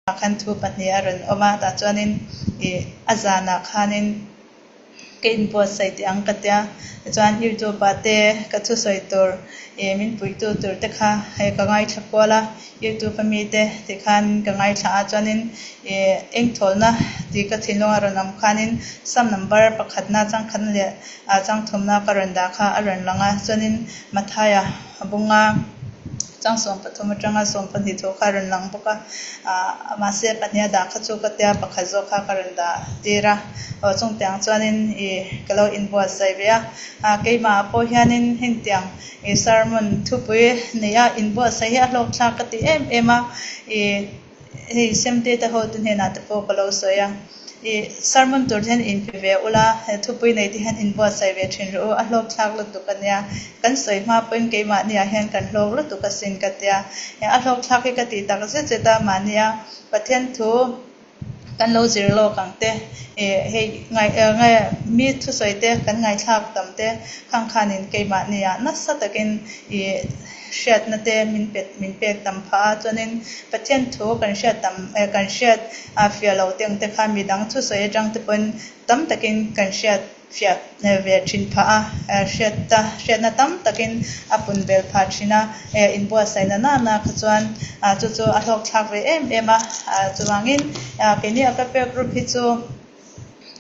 Khan thu pahnih a rawn awm a, tah chuanin ih a zanah khanin ka inbuatsaih teh ang ka tia, tichuan youtube ah te ka thusawi tur ih min puitu tur te kha hei ka ngaithla kual a, youtube ami te tikhan ka ngaithla a chuanin ih engthawlna tih ka thinlunga rawn awm khanin sam number pakhatna changkhatna leh changthumna ka rawn dah kha a rawn lang a, chuanin Mathaia bunga. Chang 13 atanga 12 thu kha a rawn lang bawk a, ah mahse pahnih a dah kha chu ka tia pakhat zawk kha ka rawn dah tir a, aw chungtiang chuanin ih ka lo inbuatsaih ve a, ah keimah ah pawh hianin hengtiang ih sermon thupui neih a inbuatsaih hi a hlawkthlak ka ti em em a, ih Hei Semte te hotu hnenah te pawh ka lo sawi a, i sermon tur te hian inpe ve ula, he thupui nei te hian inbuatsaih ve thin rawh u, a hlawk thlak lutuk a nia, kan sawi hma pawhin keimahniah hian kan hlawk lutuk asin ka tia, a hlawk thlak hi ka tih tak zet zet a, mahnia Pathian thu kan lo zir lawk ang te, i hei ngai mi thusawi te kan ngaithlak tam te khang khanin keimahniah nasa takin i Hriatna te min pet min pek tam phah a, chuanin Pathian thu kan hriat tam eh kan hriat ah fiah loh te ang te kha midang thusawi atang te pawhin tam takin kan hriat fiah ve thin phah a, hriat a hriatna tam takin a pun bel phah thin a, eh inbuatsaihna nana kha chuan ah chu chu a hlawk thlak ve em em a, chuvangin keini Agape group hi chu.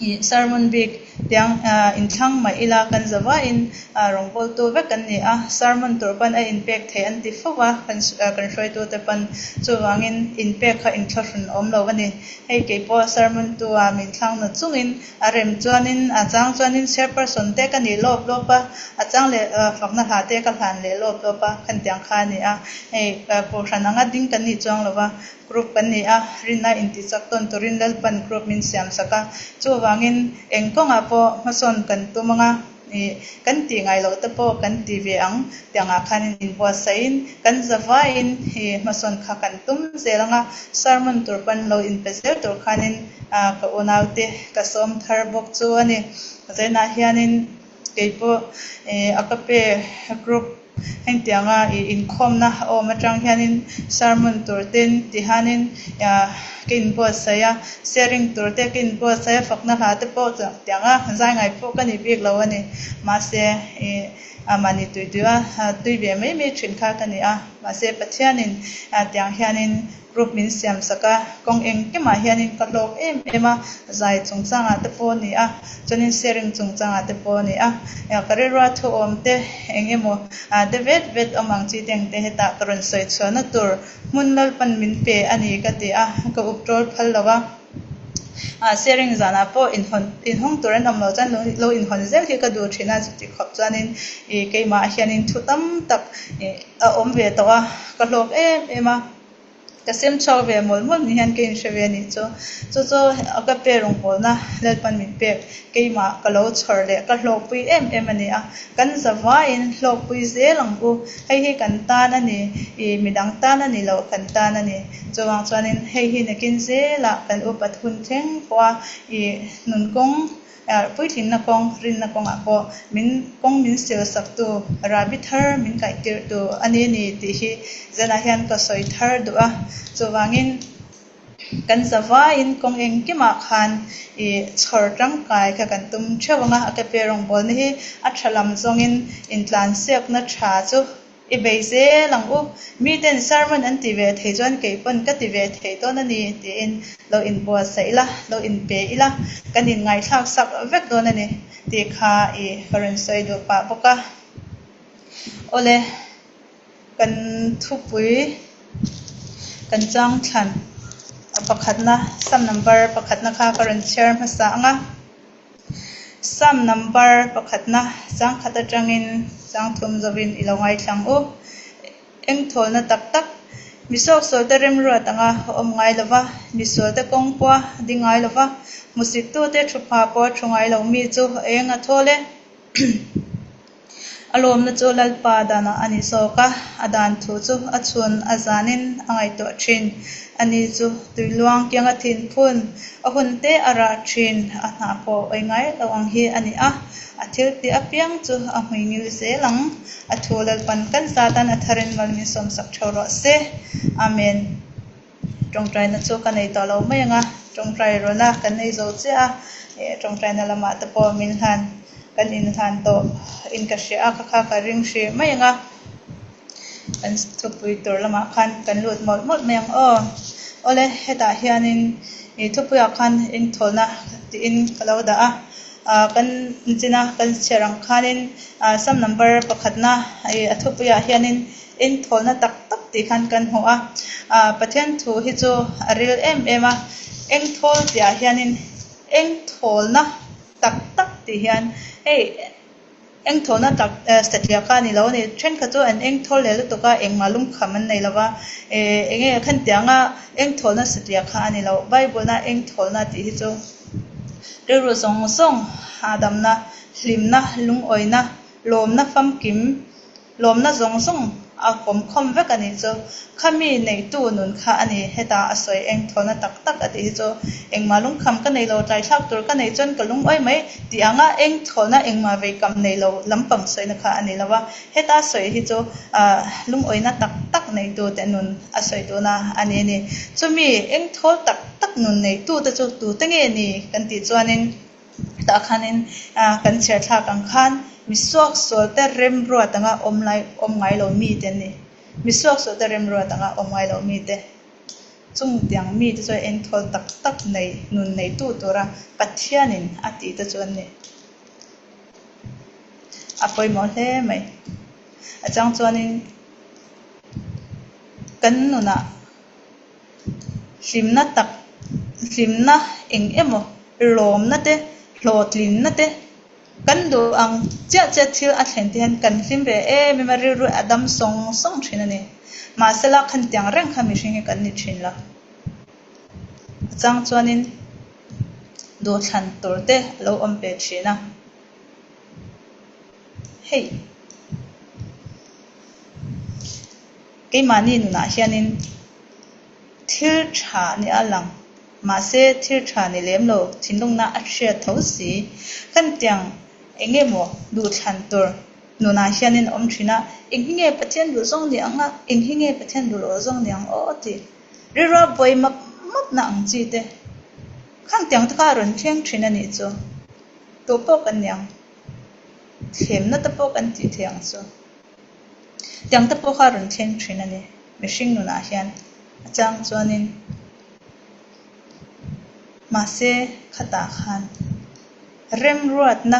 Ih sermon bik tiang inthlang mah ila kan zavaiin rawngbawltu vek kan ni a, sermon tur pawn a inpek theih an ti fo va kan kan hruaitute pawn chuvangin inpek kha inthlahrun awm lo a ni. Hei kei pawh sermon tu ah min thlang na chungin a rem chuanin a chang chuanin chairperson te ka nih lawp lawp a, a chang leh fakna hla te ka hlan leh lawp lawp a, kan tiang kha a ni a. Hei kohhran anga ding kan nih chuang lo va, Group kan ni a, rinna intihchak tawn turin Lalpan group min siam sak a. Chuvangin eng kawngah pawh hmasawn kan tum anga, ih, kan tih ngai loh te pawh kan ti ve ang tiangah khanin inbuatsaihin kan zavaiin ih hmasawn kha kan tum zel anga, sermon tur pawn lo inpe zel tur khanin ka unaute ka sawm thar bawk chu a ni. Zainah hianin keipawh ih Agape group Hengtianga i inkhawmna a awm atang hianin sermon tur ten tihanin ka inbuatsaih a, sharing tur te ka inbuatsaih a, fakna hla te pawh tianga zai ngai pawh ka ni bik lo a ni. Mahse i mahni tui tui a tui ve mai mai thin kha ka ni a, mahse Pathianin tiang hianin Group min siam sak a, kawng engkimah hianin ka hlawk em em a, zai chungchangah te pawh a ni a, chuanin sharing chungchangah te pawh a ni a, ka rilrua thu awm te eng emaw te vet vet awm ang chi te ang te hetah ka rawn sawi chhuahna tur hmun Lalpan min pe a ni ka ti a, ka up ṭawl phal lo a. Sharing zanah pawh inhawn inhawng tur an awm loh chuan lo inhawn zel hi ka duh thin a, chuti khawp chuanin ih keimah hianin thu tam tak ih a awm ve tawh a, ka hlawk em em a, ka sem chhuak ve mawlh mawlh ni hian ka inhre ve a nih chu. Chu chu Agape rawngbawlna Lalpan min pek keimah ka lo chhawr leh ka hlawkpui em em a ni a, kan zavaiin hlawkpui zel ang u, hei hi kan tan a ni, ih midang tan a ni loh kan tan a ni. Chuvang chuanin hei hi nakin zelah kan upat hun thleng pawh a ih nun kawng puitlinna kawng, rinna kawngah pawh min kawng min sil saktu Rabi thar min kaihtirhtu a ni a ni tih hi zanah hian ka sawi thar duh a. Chuvangin kan zavaiin kawng engkimah khan ih chhawr tangkai kha kan tum theuh ang a, a kepe rawngbawlna hi a tha lam zawngin intlansiakna tha chu I bei zel ang u, miten sermon an ti ve thei chuan kei pawn ka ti ve thei dawn a ni tiin lo inbuatsaih ila, lo inpe ila, kan inngaihthlak sak vek dawn a ni tih kha i ka rawn sawi duh pah bawk a. Awle, kan thupui kan chang thlan pakhatna, Psalm number pakhatna kha ka rawn chhiar hmasa ang a. Psalm number pakhatna changkhat atangin changthum zawin i lo ngaithlang u. Engthawlna tak tak, mi sawksualte remruat anga awm ngai lova, misualte kawng pawha ding ngai lova, hmusittute thupha pawha thu ngai lo mi chu eng a thawl e. A lawmna chu Lalpa danah a ni zawk a, a dan thu chu a chhun a zanin a ngaihtuah thin. Ani chu tuiluang kianga thin phun, a hun te a rah thin, a hnah pawh awih ngai lo ang hi a ni a, a thil tih apiang chu a hmui ngil zel ang. A thu Lalpan kan zatan a tharin mal min sawmsak theuh rawh se. Amen. Tawngtaina chu ka nei tawh lo mai ang a, tawngtai rawna kan nei zo chiah a, eh tawngtaina lamah te pawh min hlan kan inhlan tawh in ka hria a, kha kha ka ring hrih mai ang a. Kan thupui tur lamah khan kan lut mawlh mawlh mai ang aw. Awle hetah hianin ih thupuiah khan inthawlna tiin ka lo dah a, ah kan inchina kan chhiar ang khanin ah sam number pakhatna ih a thupuiah hianin inthawlna tak tak tih khan kan hmu a. Ah Pathian thu hi chu a ril em em a, engthawl tihah hianin engthawlna tak tak tih hian hei. Engthawlna tak satliah kha a ni lo a ni. Thenkhat chu an engthawl leh lutuk a, engmah lungkham an nei lo va. Enge khantianga engthawlna satliah kha a ni lo. Bible-na engthawlna tih hi chu rilru zawng zawng hahdamna, hlimna, lungawina, lawmna famkim, Lawmna zawng zawng a kawmkhawm vek a nih chu. Khami neihtu nun kha a ni. Heta a sawi eng thawlna tak tak a tih hi chu engmah lungkham ka nei lo, tlaithlak tur ka neih chuan ka lungawi mai tih anga eng thawlna engmah veikam nei lo lampang sawina kha a ni lo a. Heta sawi hi chu lungawina tak tak neitu te nun a sawi tuna a ni a ni. Chumi eng thawl tak tak nun neitute chu tute nge ni kan tih chuanin, Tah khanin kan chhiar thlak ang khan mi suaksual te remruat anga awm lai awm ngai lo mi te an ni. Mi suaksual te remruat anga awm ngai lo mi te. Chung tiang mi te chuan engthawl tak tak nei nun neitu tura Pathianin a tih te chu an ni. A pawimawh hle mai. A chang chuanin kan nunah. Hlimna tak, hlimna eng emaw, lawmna te, hlawhtlinna te kan duh ang chiah chiah thil a thlen te hian kan hlim ve em em a, rilru a dam sawng sawng thin a ni. Mahsela khan tiang reng kha mihring hi kan ni thin lo. A chang chuanin duhthlan tur te a lo awm ve thin a. Hei. Keimahni nunah hianin thil tha ni a lang, mahse thil tha ni lem lo thinlungna a hriat tho si. Kan tiang eng emaw duhthlan tur nunah hianin a awm thin a, eng hi nge Pathian duh zawng ni ang a, eng hi nge Pathian duh loh zawng ni ang aw tih rilru a buai map mapna ang chi te khang tiang te kha a rawn thleng thin a nih chu. Tawh pawh kan ni ang, thlemna te pawh kan tih thei ang chu. Tiang te pawh kha a rawn thleng thin a ni. Mihring nunah hian a chang chuanin mahse khatah khan remruatna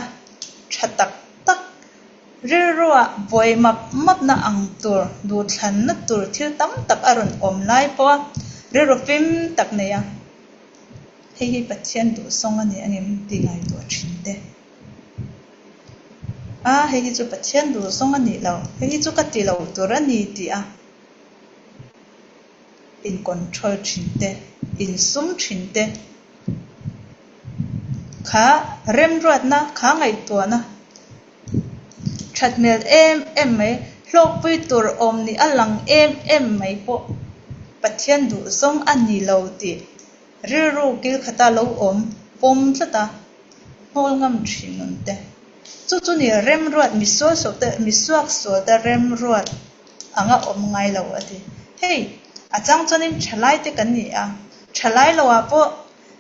tha tak tak rilrua buai map mapna ang tur duhthlanna tur thil tam tak a rawn awm lai pawha rilru fim tak nei a, hei hi Pathian duhsawng a ni a ngem tih ngaihtuah thin te. A, hei hi chu Pathian duh zawng a nih lo, hei hi chu ka ti lo tur a ni tih a in control thin te, in sum thin te kha remruatna, kha ngaihtuahna that hmel em em mai, hlawkpui tur awm nih a lang em em mai pawh Pathian duh zawng a ni lo tih rilru kil khata lo awm pawm tlat a. Hnawl ngam thin nun te. Chu chu ni remruat mi sual sual te mi suak sual te remruat anga awm ngai lo a ti. Hei a chang chuanin thalai te kan ni a, thalai lo ah pawh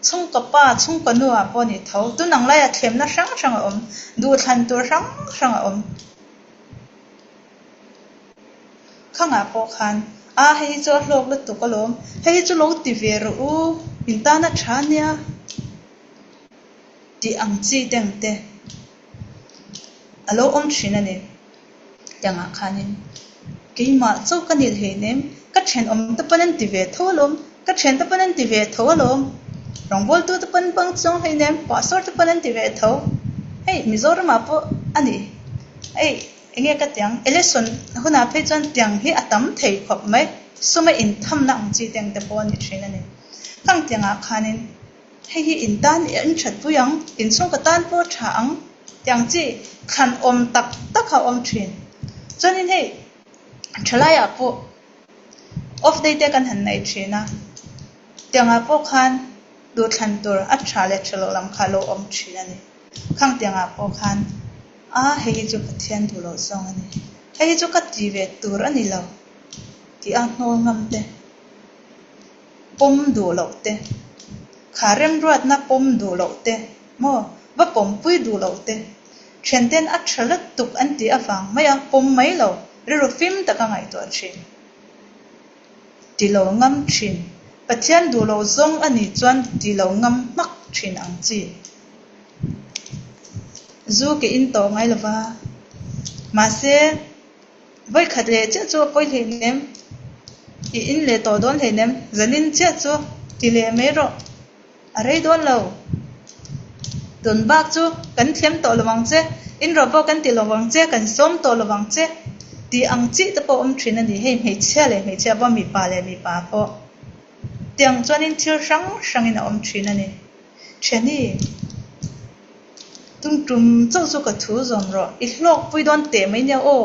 chhungkaw pa chhungkaw nu ah pawh ni tho tun ang laiah thlemna hrang hrang a awm, duhthlan tur hrang hrang a awm. Khangah pawh khan a hei hi chu a hlawk lutuk alawm, hei hi chu lo ti ve rawh u, in tan a tha nia. Tih ang chi teng te a lo awm thin a ni. Tiangah khanin keimah chauh ka nil hleinem, ka thenawm te pawn an ti ve tho alawm, ka thiante pawn an ti ve tho alawm, rawngbawltu te pawn bang chuang hleinem, pastor te pawn an ti ve tho. Hei Mizoramah pawh a ni. Hei enge ka tiang election hunah phei chuan tiang hi a tam thei khawp mai, suma inthamna ang chi teng te pawh a ni thin a ni. Khang tiangah khanin Hei hi in tan in that pui ang, in chhungkaw tan pawh a tha ang tih ang chi thlan awm tak tak a awm thin. Chuanin hei thalaiah pawh off day te kan han nei thin a, tiangah pawh khan duhthlan tur a tha leh tha loh lam kha a lo awm thin a ni. Khang tiangah pawh khan a hei hi chu Pathian duh loh zawng a ni, hei hi chu ka ti ve tur a ni lo tih a hnawl ngam te. Pawm duh loh te, kha remruatna pawm duh loh te maw, va pawmpui duh loh te, thianten a tha lutuk an tih avang mai a pawm mai lo, rilru fim taka ngaihtuah thin. Ti lo ngam thin. Pathian duh loh zawng a nih chuan ti lo ngam hmak thin ang chi. Zu ke in tawh ngai lo va. Mahse, vawikhat leh chiah chu a pawi hleinem. I in leh tawh dawn hleinem. Zanin chiah chu ti leh mai rawh. A rei dawn lo. Tun bak chu kan thlem tawh lo vang che, in rawh pawh kan ti lo vang che, kan sawm tawh lo vang che tih ang chi te pawh awm thin a ni. Hei hmeichhia leh hmeichhia pawh, mipa leh mipa pawh tiang chuanin thil hrang hrangin a awm thin a ni. Thiani, tum tum chauh chu ka thu zawm rawh, i hlawkpui dawn teh mai nia aw.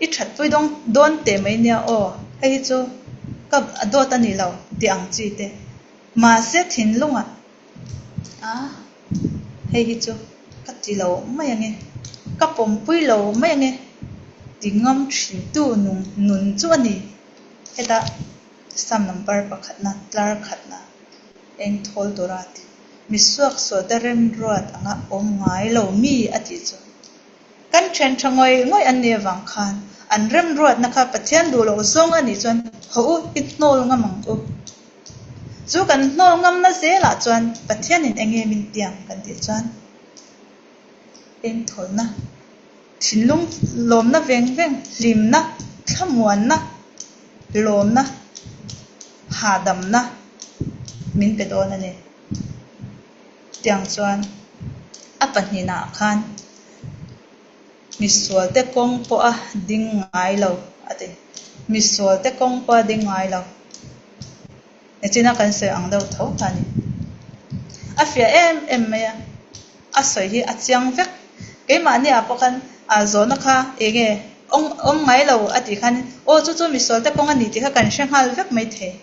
I thatpui dawng dawn teh mai nia aw, hei hi chu ka dawt a ni lo tih ang chi te. Mahse thinlungah a hei hi chu ka ti lo mai ange, ka pawmpui lo mai ange ti ngam thintu nung nun chu a ni. Heta Sam number pakhatna tlar khatna eng thawl tura ti misuak sualte remruat anga awm ngai lo mi a tih chu. Kan then tha ngawih ngawih an nih avang khan an remruatna kha Pathian duh loh zawng a nih chuan haw u i hnawl ngam ang u. Chu kan hnawl ngamna zelah chuan Pathianin eng nge min tiang kan tih chuan engthawlna, thinlung lawmna veng veng, hlimna, thlamuanna, lawmna, hahdamna min pe dawn a ni. Tiang chuan a pahnihnaah khan misualte kawng pawha ding ngai lo a ti. Misualte kawng pawha ding ngai lo. Nichina kan sawi ang deuh tho kha a ni. A fiah em em mai a, a sawi hi a chiang vek. Keimahni ah pawh khan a zawhna kha eng nge awm ngai lo a tih khan aw chu chu misualte kawng a ni tih kha kan hre nghal vek maithei.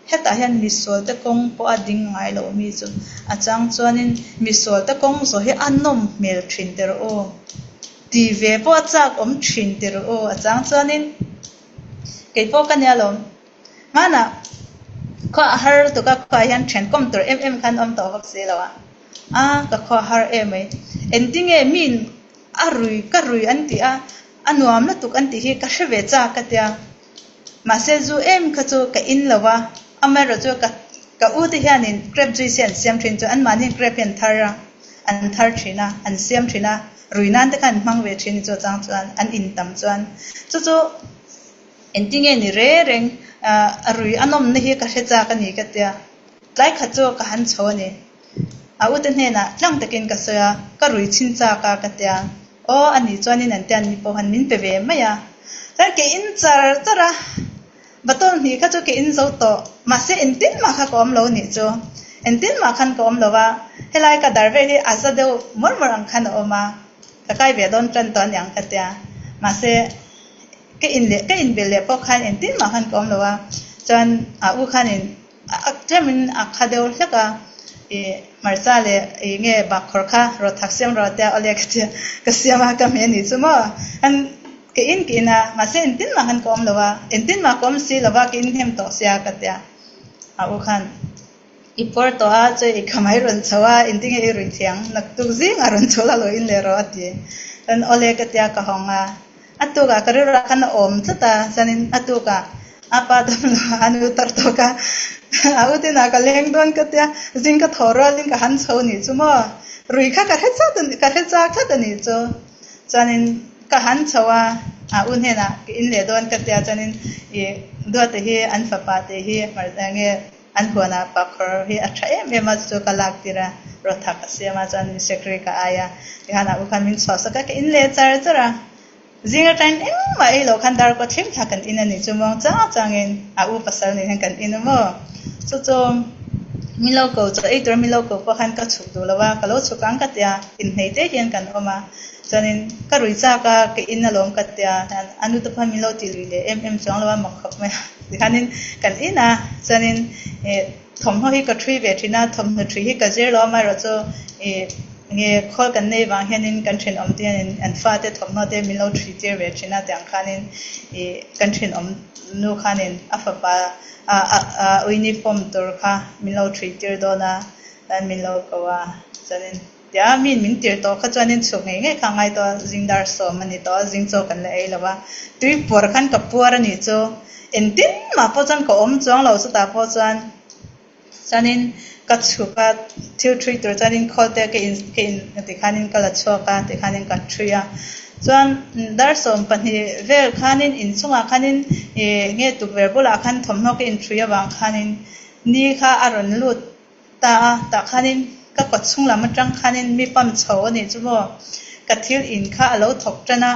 Hetah hian misualte kawng pawh a ding ngai lo mi chu a chang chuanin misualte kawng zawh hi a nawm hmel thin tir aw. Ti ve pawh a chak awm thin tir aw a chang chuanin kei pawh ka nia lawm. Hmanah khua a har lutuk a khuaah hian thian kawm tur em em khan awm tawh vak si lo a. A ka khua a har em mai. Engtinge miin a rui ka rui an tih a a nuam lutuk an tih hi ka hre ve chak ka tia. Mahse zu em kha chu ka in lo a, amaherawh chu ka ka u te hianin crepe juice hi an siam thin chu anmahni crepe hi an thar a, an thar thin a, an siam thin a, rui nan te kha an hmang ve thin chu chang chuan an in tam chuan chu chu engtinge ni re reng a rui a nawmna hi ka hre chak a ni ka tia, tlai khat chu ka han chho a ni. A ute hnenah tlang takin ka sawi a, ka rui chhin chak a ka tia. Aw a nih chuanin an tian mi pawh han min pe ve mai a. Chuan ke in char char a, bottle hnih kha chu ke in zo tawh. Mahse engtin mah kha ka awm lo nih chu. Engtin mah khan ka awm lo a, helai ka dar vel hi a za deuh mawr mawr ang khan a awm a, ka kai ve dawn tan tawh aniang ka tia. Mahse ka in leh ka inbel leh pawh khan engtin mah khan ka awm lo a, chuan a u khanin A tlemin a kha deuh hlek a, i hmarcha leh i nge bakkhawr kha rawt hak siam rawh tia awle ka tia ka siam a ka hmeh anih chu maw. An ka in ka in a, mahse engtin mah khan ka awm lo a, engtin mah ka awm si lo va ka in hnem tawh sia ka tia. A u khan i pawr tawh a chu i khamai rawn chho a, engtin nge i rui thiang naktuk zing a rawn chho la lo in leh rawh a ti. Chuan awle ka tia ka hawng a. A tukah ka rilruah khan a awm tlat a, chuanin a tukah a pa damlo a nu tar tawk a, a u tinah ka leng dawn ka tia, zing ka thaw rualin ka han chho nih chu maw, rui kha ka hre chat ka hre chak tlat a nih chu. Chuanin ka han chho a, a u hnenah ka in leh dawn ka tia, chuanin ih Duata hi an fapa tih hi nge an huanah pakhawr hi a tha em em a, chu chu ka lak tir a, rawtha ka siam a, chuan secretary ka ai a, tikhan a u khan min chhuah sak a, ka in leh char char a, zing atangin engmah ei loh khan darkaw thleng thla kan in a nih chu muang chang changin a u pasal nen hian kan in a maw, chu chu min lo ko chaw ei tura min lo ko pawh khan ka chhuk duh lo a, ka lo chhuk ang ka tia, inhnei te hian kan awm a, chuanin ka rui chak a, ka in alawm ka tia, a nu te pawh min lo ti lui leh em em chuang lo a, mak khawp mai a. Tikhanin kan in a, chuanin ih thawmhnaw hi ka thui ve thin a, thawmhnaw thui hi ka zir lo amaherawh chu ih Nge khawl kan nei vang hianin kan thenawm te hianin an fate thawmhnaw te min lo thui tir ve thin a tiang khanin ih kan thenawm nu khanin a fapa a uniform tur kha min lo thui tir dawn a chuan min lo ko a chuanin tia miin min tir tawh kha chuanin chhuk ngei ngei kha a ngai tawh a zing dar sawm a ni tawh a zing chaw kan la ei lo va tui puar khan ka puar a nih chu engtin mah pawh chuan ka awm chuang lo chutah pawh chuan. Chuanin ka chhuk a, thil ṭhui tur chuanin khawl te ka in ka in tikhanin ka la chhuak a, tikhanin ka ṭhui a. Chuan dar 12 vel khanin inchungah khanin ih nge tukverh bulah khan thawmhnaw ka inṭhui avang khanin ni kha a rawn lut ta a, tah khanin ka kawt chhung lam atang khanin mi pump chho a nih chu maw, ka thil in kha a lo thawk ṭan a.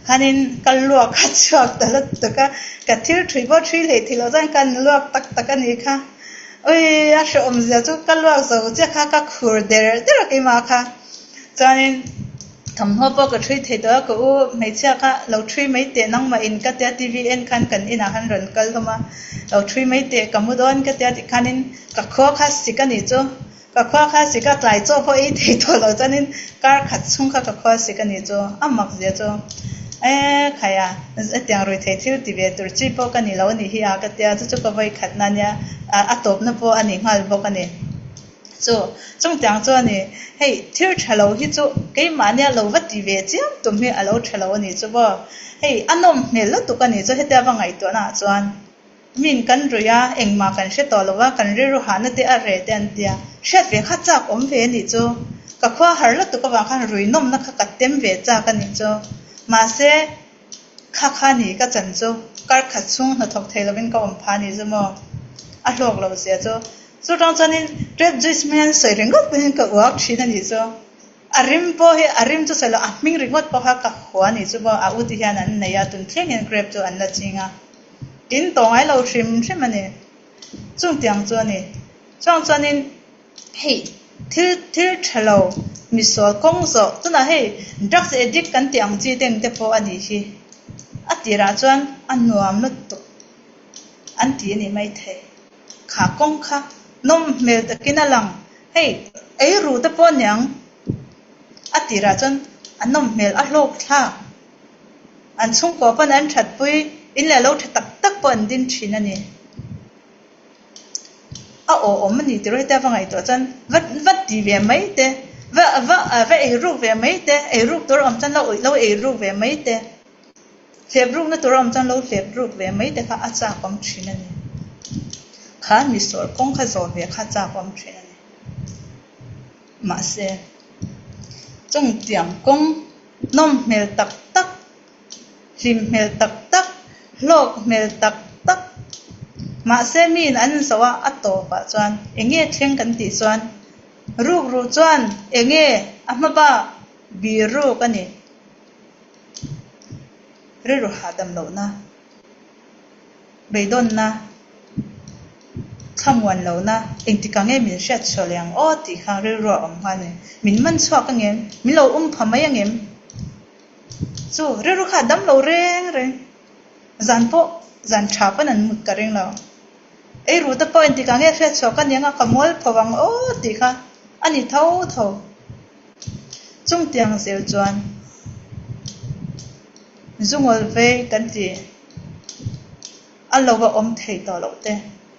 Khanin ka luak a chhuak ta lutuk a, ka thil ṭhui pawh ṭhui hlei thei loh chuan kan luak tak tak a nih kha. Ui, a hrehawm zia chu ka luak zo chiah kha ka khur der der a keimah kha. Chuanin thawmhnaw pawh ka ṭhui thei tawh a, ka u hmeichhia kha lo ṭhui mai teh nangmah in ka tia TV en khan kan inah khan rawn kal hlawm a, lo ṭhui mai teh ka mu dawn ka tia tikhanin ka khua kha sik a nih chu. Ka khua kha sik a tlai chaw pawh ei thei tawh lo chuanin kar khat chhung kha ka khua sik a nih chu a mak zia chu e khai a hetiang rui thei thil ti ve tur chi pawh ka ni lo a nih hi a ka tia chu chu ka vawi khat na nia a tawpna pawh a ni nghal bawk a ni chu chungtiang chu a ni hei thil tha lo hi chu keimahnia lo va ti ve chiam tum hi a lo tha lo a nih chu maw hei a nawm hmel lutuk a nih chu hetia va ngaihtuahna ah chuan. Min kan ruih a, engmah kan hre tawh lo va, kan rilru hahna te a reh te an tia. Hriat ve kha chak awm ve a nih chu. Ka khua har lutuk avang khan rui nawmna kha ka tem ve chak a nih chu. Mahse, kha kha ni ka chan chu kar khat chhung hnathawk thei lovin ka awm phah a nih chu maw? A hlawk loh zia chu. Chu tang chuanin Grape juice hming an sawi ringawt pawhin ka uak thin a nih chu. A rim pawh hi a rim chu sawi loh a hming ringawt pawh kha ka hua a nih chu maw? A u ti hian an nei a, tun thleng hian grape chu an la ching a. In tawh ngai lo hrim hrim a ni. Chungtiang chu a ni. Chuang chuanin hei thil thil tha lo misual kawng zawh tunah hei drugs addict kan tih ang chi te engte pawh a nih hi. A tirah chuan a nuam lutuk an ti a nih maithei. Kha kawng kha nawm hmel takin a lang. Hei ei ru te pawh a niang. A tirah chuan a nawm hmel a hlawk thlak. An chhungkua pawn an thatpui in leh lo tha tak tak pawh an din thin a ni. A aw awm a ni tih rawh hetia va ngaihtuah chuan va va ti ve mai te, va va va ei ruk ve mai te, ei ruk tur a awm chuan lo lo ei ruk ve mai te, hlep rukna tur a awm chuan lo hlep ruk ve mai te kha a chak awm thin a ni. Kha misual kawng kha zawh ve kha a chak awm thin a ni. Mahse, chungtiang kawng Nawm hmel tak tak, hlim hmel tak tak, hlawk hmel tak tak. Mahse miin an inzoh a, a tawpah chuan eng nge thleng kan tih chuan rukru chuan eng nge a hma bak bir ruk a ni. Rilru hahdam lohna. Beidawnna, thlamuan lohna, engtikah nge min hriat chhuah leh ang aw tih kha rilru a awm nghal a ni. Min man chhuak a ngem? Min lo um pha mai a ngem? Chu rilru kha a dam lo reng reng. Zan pawh zan tha pawn an mut ka ring lo. Ei ru te pawh engtikah nge hriat chhuah ka ni anga ka mual pho ang aw tih kha a ni tho tho. Chungtiang zel chuan zungawl vei kan ti. A lo a awm thei tawh loh te,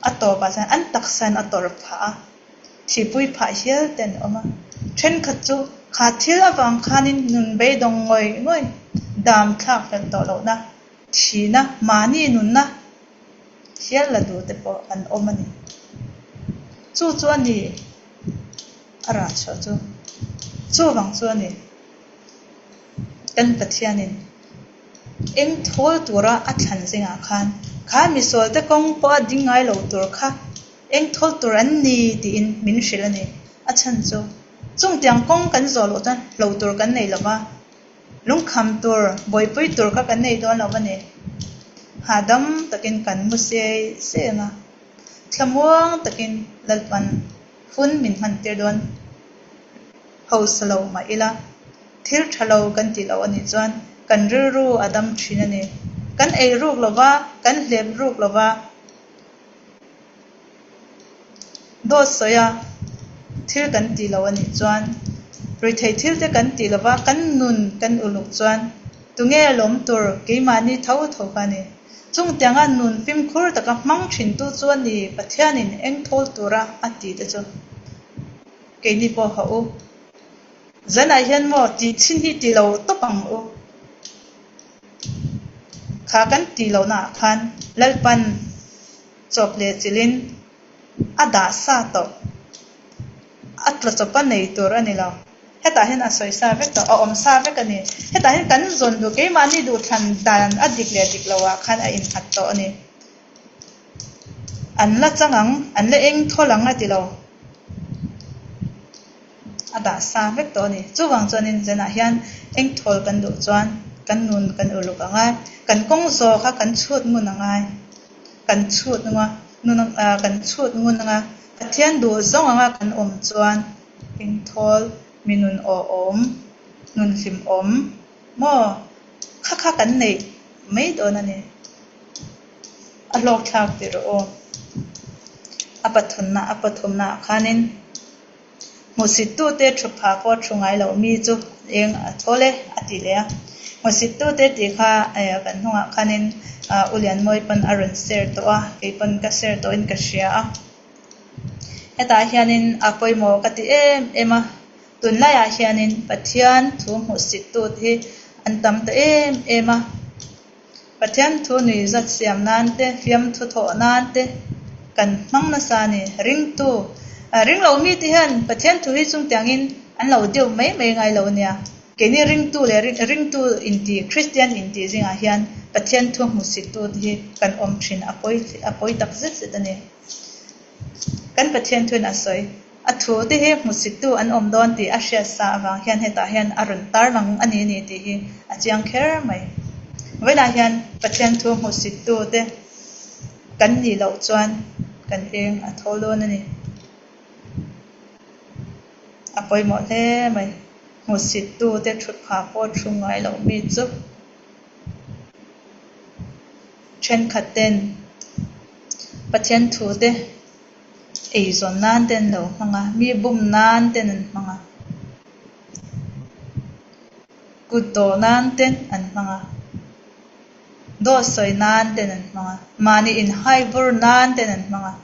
a tawpah chuan an taksain a tawrh phah a, thihpui phah hial te an awm a. Thenkhat chu kha thil avang khanin nun beidawng ngawih ngawih, dam thlak hlelh tawh lohna, thihna, mahni nunna hial la duh te pawh an awm a ni. Chu chu a ni a rah chhuah chu. Chuvang chu a ni. Kan Pathianin Eng thawl tura a thlan zingah khan kha misualte kawng pawh a ding ngai lo tur kha eng thawl tur an ni tiin min hrilh a ni. A chhan chu chungtiang kawng kan zawh loh chuan hlo tur kan nei lo va, lungkham tur, buaipui tur kha kan nei dawn lo a ni. Hahdam takin kan mu siai siai ang a, thlamuang takin Lalpan hun min hmantir dawn hausa lo mah ila. Thil tha lo kan tih loh a nih chuan kan rilru a dam thin a ni. Kan ei ruk lo va, kan hlep ruk lo va, dawt sawi a thil kan tih loh a nih chuan. Ruihtheih thil te kan tih lova kan nun kan uluk chuan tunge lawm tur keimahni tho tho kha a ni. Chungtianga nun fimkhur taka hmang thintu chu a ni Pathianin eng thawl tura a tih te chu keini pawh hauh u. Zanah hian maw tih chhin hi ti lo tawp ang u. Kha kan tih lohnaah khan Lalpan chawp leh chilhin a dah sa tawh. A tla chawpa nei tur a ni lo. Hetah hian a sawi sa vek tawh, a awm sa vek a ni. Hetah hian kan zawn duh, keimahni duhthlan dan a dik leh dik lohah khan a innghat tawh a ni. An la chang ang, an la eng thawl ang a ti lo. A dah sa vek tawh a ni. Chuvang chuanin zanah hian eng thawl kan duh chuan kan nun kan uluk ang a, kan kawng zawh kha kan chhut ngun ang a, kan chhut nung a, nun kan chhut ngun ang a, Pathian duh zawng anga kan awm chuan eng thawl mi nun awhawm, nun hlimawm maw kha kha kan neih mai dawn a ni. A hlawkthlak tih rawh aw. A pathunna a pathumna ah khanin Hmuhsittute thu pha pawh thu ngai loh mi chu eng a thawl e a ti leh a. Hmuhsittute tih kha kan hnungah khanin U Lianmawi pawn a rawn share tawh a, kei pawn ka share tawhin ka hria a. Hetah hianin a pawimawh ka ti em em a, tunlaiah hianin Pathian thu hmuhsittute hi an tam ta em em a. Pathian thu nuihzat siam nan te, fiamthu thawh nan te kan hmang nasa a ni. Ringtu, ringlo mite hian Pathian thu hi chungtiangin an lo deuh mai mai ngai lo a nia. Keini ringtu leh ringtu inti, Kristian inti zingah hian Pathian thu hmuhsittu te hi kan awm thin a pawi a pawi tak zet zet a ni. Kan Pathian thuin a sawi. A thu te hi hmuhsittu an awm dawn tih a hriat sa avang hian hetah hian a rawn tarlang a ni ni tih hi a chiang kher mai. Vawiinah hian Pathian thu hmuhsittu te kan nih loh chuan kan eng a tho dawn a ni. A pawimawh hle mai. Hmuhsittu te thutphah pawh thu ngai loh mi chu. Thenkhat ten Pathian thu te Eizawn nan te an lo hmang a, mi bum nan ten an hmang a, kut dawh nan ten an hmang a, dawt sawi nan ten an hmang a, mahni inhai vur nan ten an hmang a,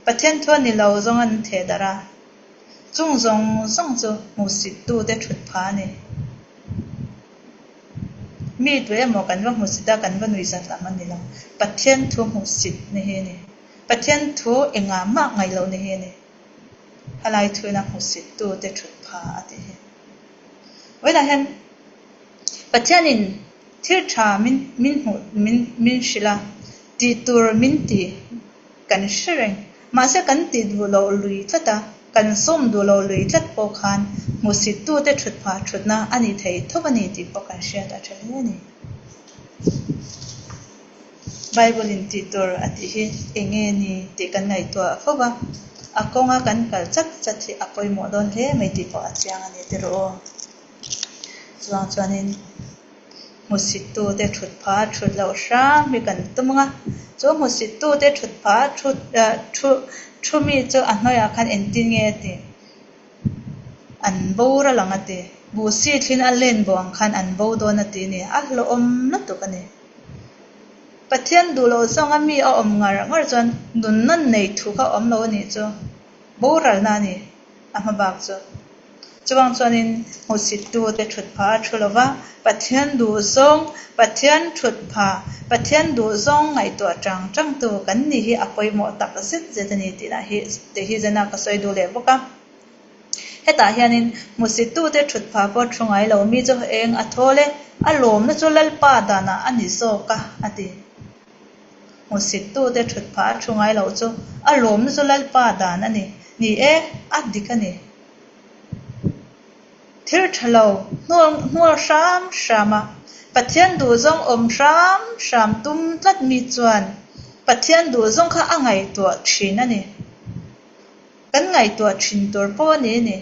Pathian thu a ni lo zawng an theh darh a, chung zawng zawng chu hmuhsittute thut pha a ni. Mi tu emaw kan va hmuhsit a, kan va nuihzat lam a ni lo, Pathian thu hmuhsit ni hi a ni. Pathian thu engah mah ngaih loh ni hi a ni. Halai thuin a hmuhsittu te thut pha a tih hi. Vawiinah hian Pathianin thil tha min min hmuh min min hrilh a, tih tur min ti kan hre reng. Mahse kan tih duh loh lui tlat a, kan sawm duh loh lui tlat pawh khan hmuhsittu te thut pha thutna a ni thei tho a ni tih pawh kan hriat a tha hle a ni. Bible in tih tur a tih hi eng nge ni tih kan ngaihtuah fo va, a kawnga kan kal chat chat hi a pawimawh dawn hle mai tih pawh a chiang a ni tirh aw. Chuvang chuanin hmusittute thut pha thut loh hram hi kan tum ang a, chu hmusittute thut pha thut thu thu mi chu a hnuaiah khan engtin nge a tih? An boral ang a ti. Buhsi thlin a len bo ang khan an bo dawn a ti a ni. A hlawhawm lutuk a ni. Pathian duh loh zawnga mi a awm ngar ngar chuan nunna nei thu kha awm lo a nih chu. Boralna a ni a hma bak chu. Chuvang chuanin hmuhsittute thut pha a thu lova, Pathian duh zawng, Pathian thut pha, Pathian duh zawng ngaihtuah chang changtu kan nih hi a pawimawh tak zet zet a ni tihna hi tih hi zena ka sawi duh leh bawk a. Hetah hianin hmuhsittute thut pha pawh thu ngai lo mi chu eng a thawl e, a lawmna chu Lalpa danah a ni zawk a, a ti. Hmuhsittute thut pha a thu ngai loh chu a lawmna chu Lalpa dan a ni. Ni e, a dik a ni. Thil tha lo hnual hnual hram hram a, Pathian duhzawng awm hram hram tum tlat mi chuan Pathian duhzawng kha a ngaihtuah thin a ni. Kan ngaihtuah thin tur pawh a ni a ni.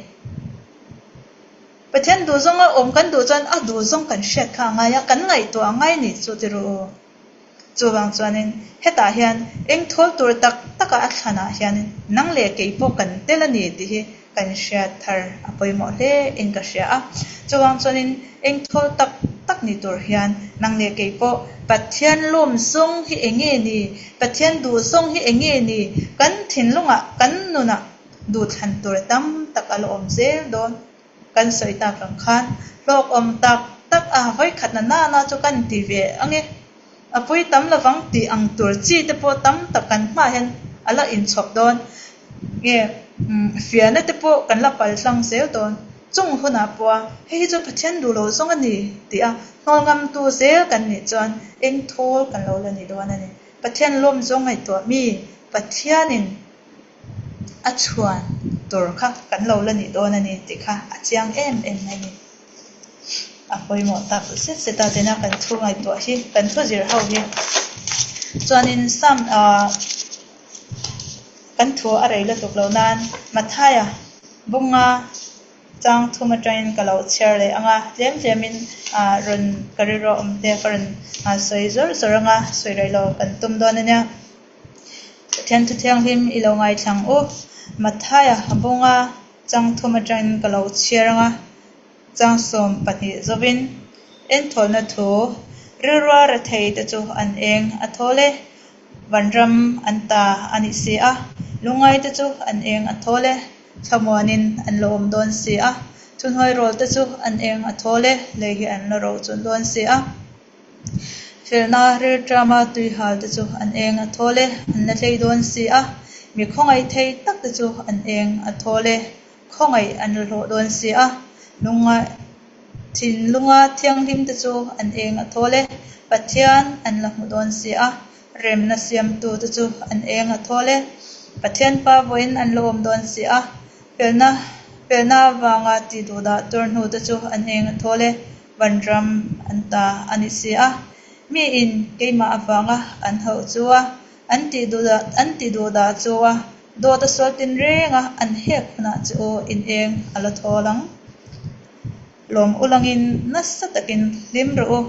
Pathian duhzawnga awm kan duh chuan a duhzawng kan hriat kha a ngai a, kan ngaihtuah a ngai ni chu ti rawh u. Chuvang chuanin hetah hian eng thawl tur tak taka a thlanah hianin nang leh kei pawh kan tel a ni tih hi kan hriat thar a pawimawh hle in ka hria a. Chuvang chuanin eng thawl tak tak ni tur hian nang leh kei pawh Pathian lawm zawng hi eng nge ni, Pathian duh zawng hi eng nge ni, kan thinlungah, kan nunah duhthlan tur tam tak a la awm zel dawn. Kan sawi tak ang khan hlawkawm tak tak a vawikhatna nana chu kan ti ve ang e. A pui tam lovang tih ang tur chi te pawh tam tak kan hmaah hian a la inchhawp dawn nge fiahna te pawh kan la pal tlang zel dawn. Chung hunah pawha hei hi chu Pathian duh loh zawng a ni tih a hnawl ngamtu zel kan nih chuan eng thawl kan lo la ni dawn a ni. Pathian lawm zawng ngaihtuah mi Pathianin a chhuan tur kha kan lo la nih dawn a ni tih kha a chiang em em mai a ni. A pawimawh tak zet zet a tena kan thu ngaihtuah hi, kan thu zir ho hi. Chuanin Psalm ah kan thu a rei lutuk loh nan Mathaia bunga chang thum atangin ka lo chhiar leh ang a, tlem tlemin ah rawn ka rilru a awm te ka rawn sawi zawr zawr ang a, sawi rei lo kan tum dawn a nia. Pathian thu thianghlim i lo ngaithlang u. Mathaia bunga chang thum atangin ka lo chhiar ang a, chang 12 zovin enthawlna thu rilrua rethei te chu an eng a thawl e, vanram an ta a nih si a, lungngai te chu an eng a thawl e, thlamuanin an la awm dawn si a, thuhnuai rawl te chu an eng a thawl e, lei hi an la ro chun dawn si a. Felna rilṭama tuihal te chu an eng a thawl e, an la hlei dawn si a. Mi khawngaih thei tak te chu an eng a thawl e, khawngaih an la hlawh dawn si a. Lunga thinlunga thianghlim te chu an eng a thawl e, Pathian an la hmu dawn si a. Remna siamtu te chu an eng a thawl e, Pathian pa vawiin an la awm dawn si a. Felna felna avanga tih duhdah tur hnu te chu an eng a thawl e, Vanram an ta a ni si a, miin keimah avanga an hauh chu a, an tih duhdah an tih duhdah chu a, dawt a sual tin reng a, an hek hunah che u in eng a la thawl ang. Lawm ulangin nasa takin hlim rawh u,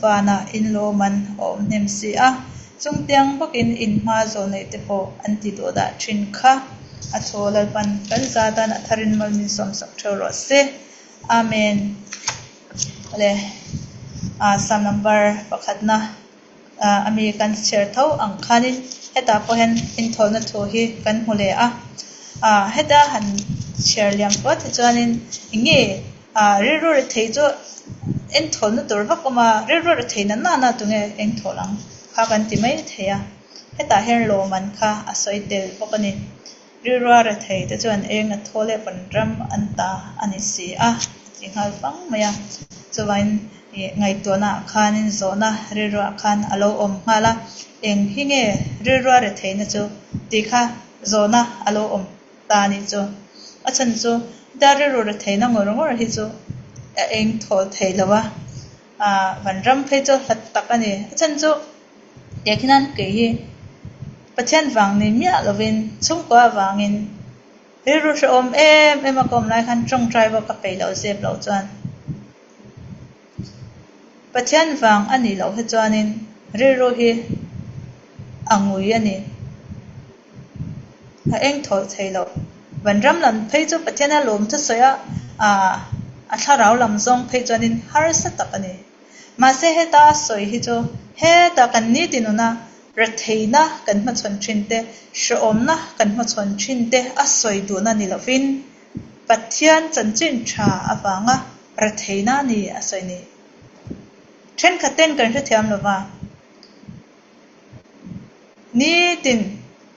vanah in lawm an awm hnem si a, chungtiang bawkin in hma zawh neih te pawh an ti duhdah thin kha. A thaw Lalpan kan zatan a tharin mal min sawmsak theuh rawh se. Amen. Le Psalm number pakhatna a mi kan chhiar tho ang khanin hetah pawh hian inthawlna thu hi kan hmu leh a. Heta han chhiar liam puat hi chuanin eng nge rilru rethei chu inthawlna tur vak awm a, rilru rethei na nana tunge engthawl ang kha kan ti mai thei a. Hetah hian lawmman kha a sawi tel bawk a ni. Rilrua rethei te chuan eng a thaw leh pawn ram an ta a ni si a, a ti nghal fang mai a. Chuvangin ih ngaihtuahnaah khanin zawhna rilruah khan a lo awm nghal a, eng hi nge rilrua retheihna chu tih kha zawhna a lo awm ta a nih chu. A chhan chu hetia rilru retheihna ngawr ngawr hi chu a eng thawl thei lo a, ah vanram phei chu hlat tak a ni. A chhan chu Tiah khian kei hi Pathian vang ni miah lovin chhungkua avangin rilru hrehawm em em a ka awm lai khan tawngtai pawh ka peih loh zep loh chuan Pathian vang a nih loh hi chuanin rilru hi a ngui a ni. A eng thawlh thei loh. Vanram lam phei chu Pathian a lawm thusawi a, a thlarau lam zawng phei chuanin harsa tak a ni. Mahse heta a sawi hi chu heta kan niti nuna retheihna kan hmachhawn thin te, hrehawmna kan hmachhawn thin te a sawi duhna ni lovin Pathian chanchin tha avanga retheihna a ni a sawi ni. Thenkhat ten kan hrethiam lova, nitin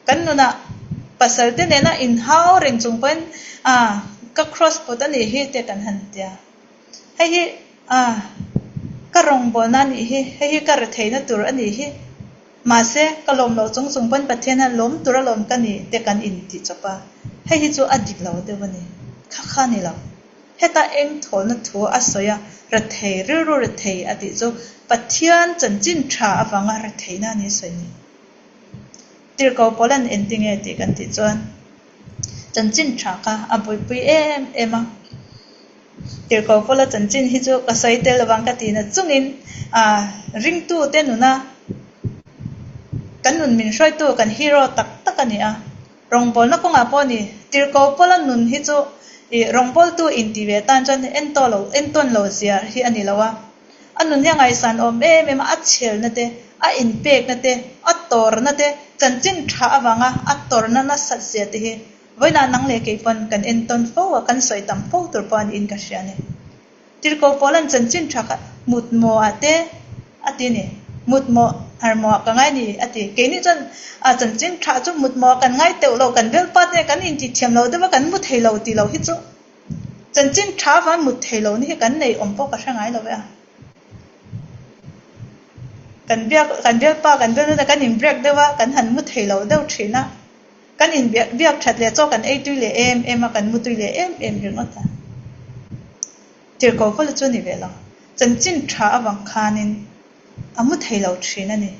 kan nunah pasal te nena inhau reng chung pawhin ah ka cross put a nih hi te kan han tia. Hei hi ah ka rawngbawlna a nih hi, hei hi ka retheihna tur a nih hi. Mahse, ka lawm loh chung chung pawn Pathian a lawm tur a lawm ka ni te kan intih chawp a, hei hi chu a dik lo deuh a ni. Kha kha ni lo. Heta eng thawlna thu a sawi a, rethei, rilru rethei a tih chu Pathian chanchin tha avanga retheihna a ni a sawi ni. Tirhko Paulan engtinge tih kan tih chuan chanchin tha kha a buaipui em em a. Tirhko Paula chanchin hi chu ka sawi tel lovang ka tihna chungin ringtute nuna kan nun min hruaitu kan hero tak tak a ni a. Rawngbawlna kawngah pawh a ni. Tirhkoh pawla nun hi chu ih rawngbawltu intih ve atan chuan entaw lo, entawn lo zia hi a ni lo a. A nun hi a ngaihsan awm em em a, a chhelna te, a inpekna te, a tawrna te, chanchin tha avanga a tawrna nasat zia te hi vawiinah nang leh kei pawn kan entawn fo a, kan sawi tam fo tur pawh a niin ka hria a ni. Tirhkoh pawl an chanchin tha kha mutmawh ah te a ti a ni. Mutmawh harmawh ah ka ngai a ni a ti. Keini chuan a chanchin tha chu mutmawh ah kan ngai teuh lo, kan velpa te kan intithiam lo deuh a, kan mu thei lo tih lo hi chu chanchin tha avang mut thei lo ni hi kan nei awm pawh ka hre ngai lo e a. Kan biak kan velpa kan velna te kan in break deuh a, kan han mu thei lo deuh thin a. Kan inbiak biak that leh chaw kan ei tui leh em em a, kan mu tui leh em em ringawt a. Tirhkoh pawh chu a ni ve lo. Chanchin tha avang khanin a mu thei lo thin a ni.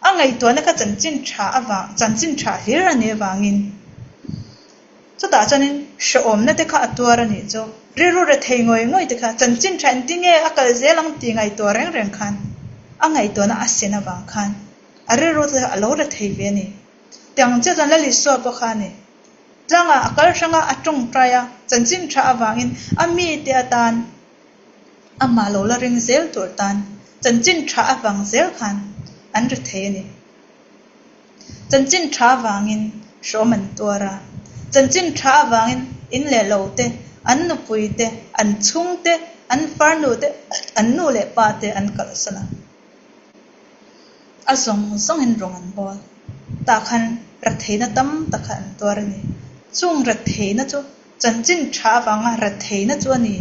A ngaihtuahna kha chanchin tha avang, chanchin tha hlir a nih avangin chutah chuanin hrehawmna te kha a tuar a nih chu. Rilru rethei ngawih ngawih te kha chanchin tha engtinge a kal zel ang tih ngaihtuah reng reng khan a ngaihtuahna a sen avang khan a rilru te kha a lo rethei ve a ni. Tiang chiah chuan Lal Isua pawh kha a ni. Tlangah a kal hrang a, a tawngtai a, chanchin tha avangin a mite atan amah lo la ring zel tur tan chanchin tha avang zel khan an ri thei a ni. Chanchin tha avangin hrawm an tuar a, chanchin tha avangin in leh lo te, an nupui te, an chhung te, an farnu te, an nu leh pa te an kalsan a. A zawng zawngin rawng an bawl. Tah khan ratheihna tam tak kha an tuar a ni. Chung ratheihna chu chanchin tha avanga ratheihna chu a ni.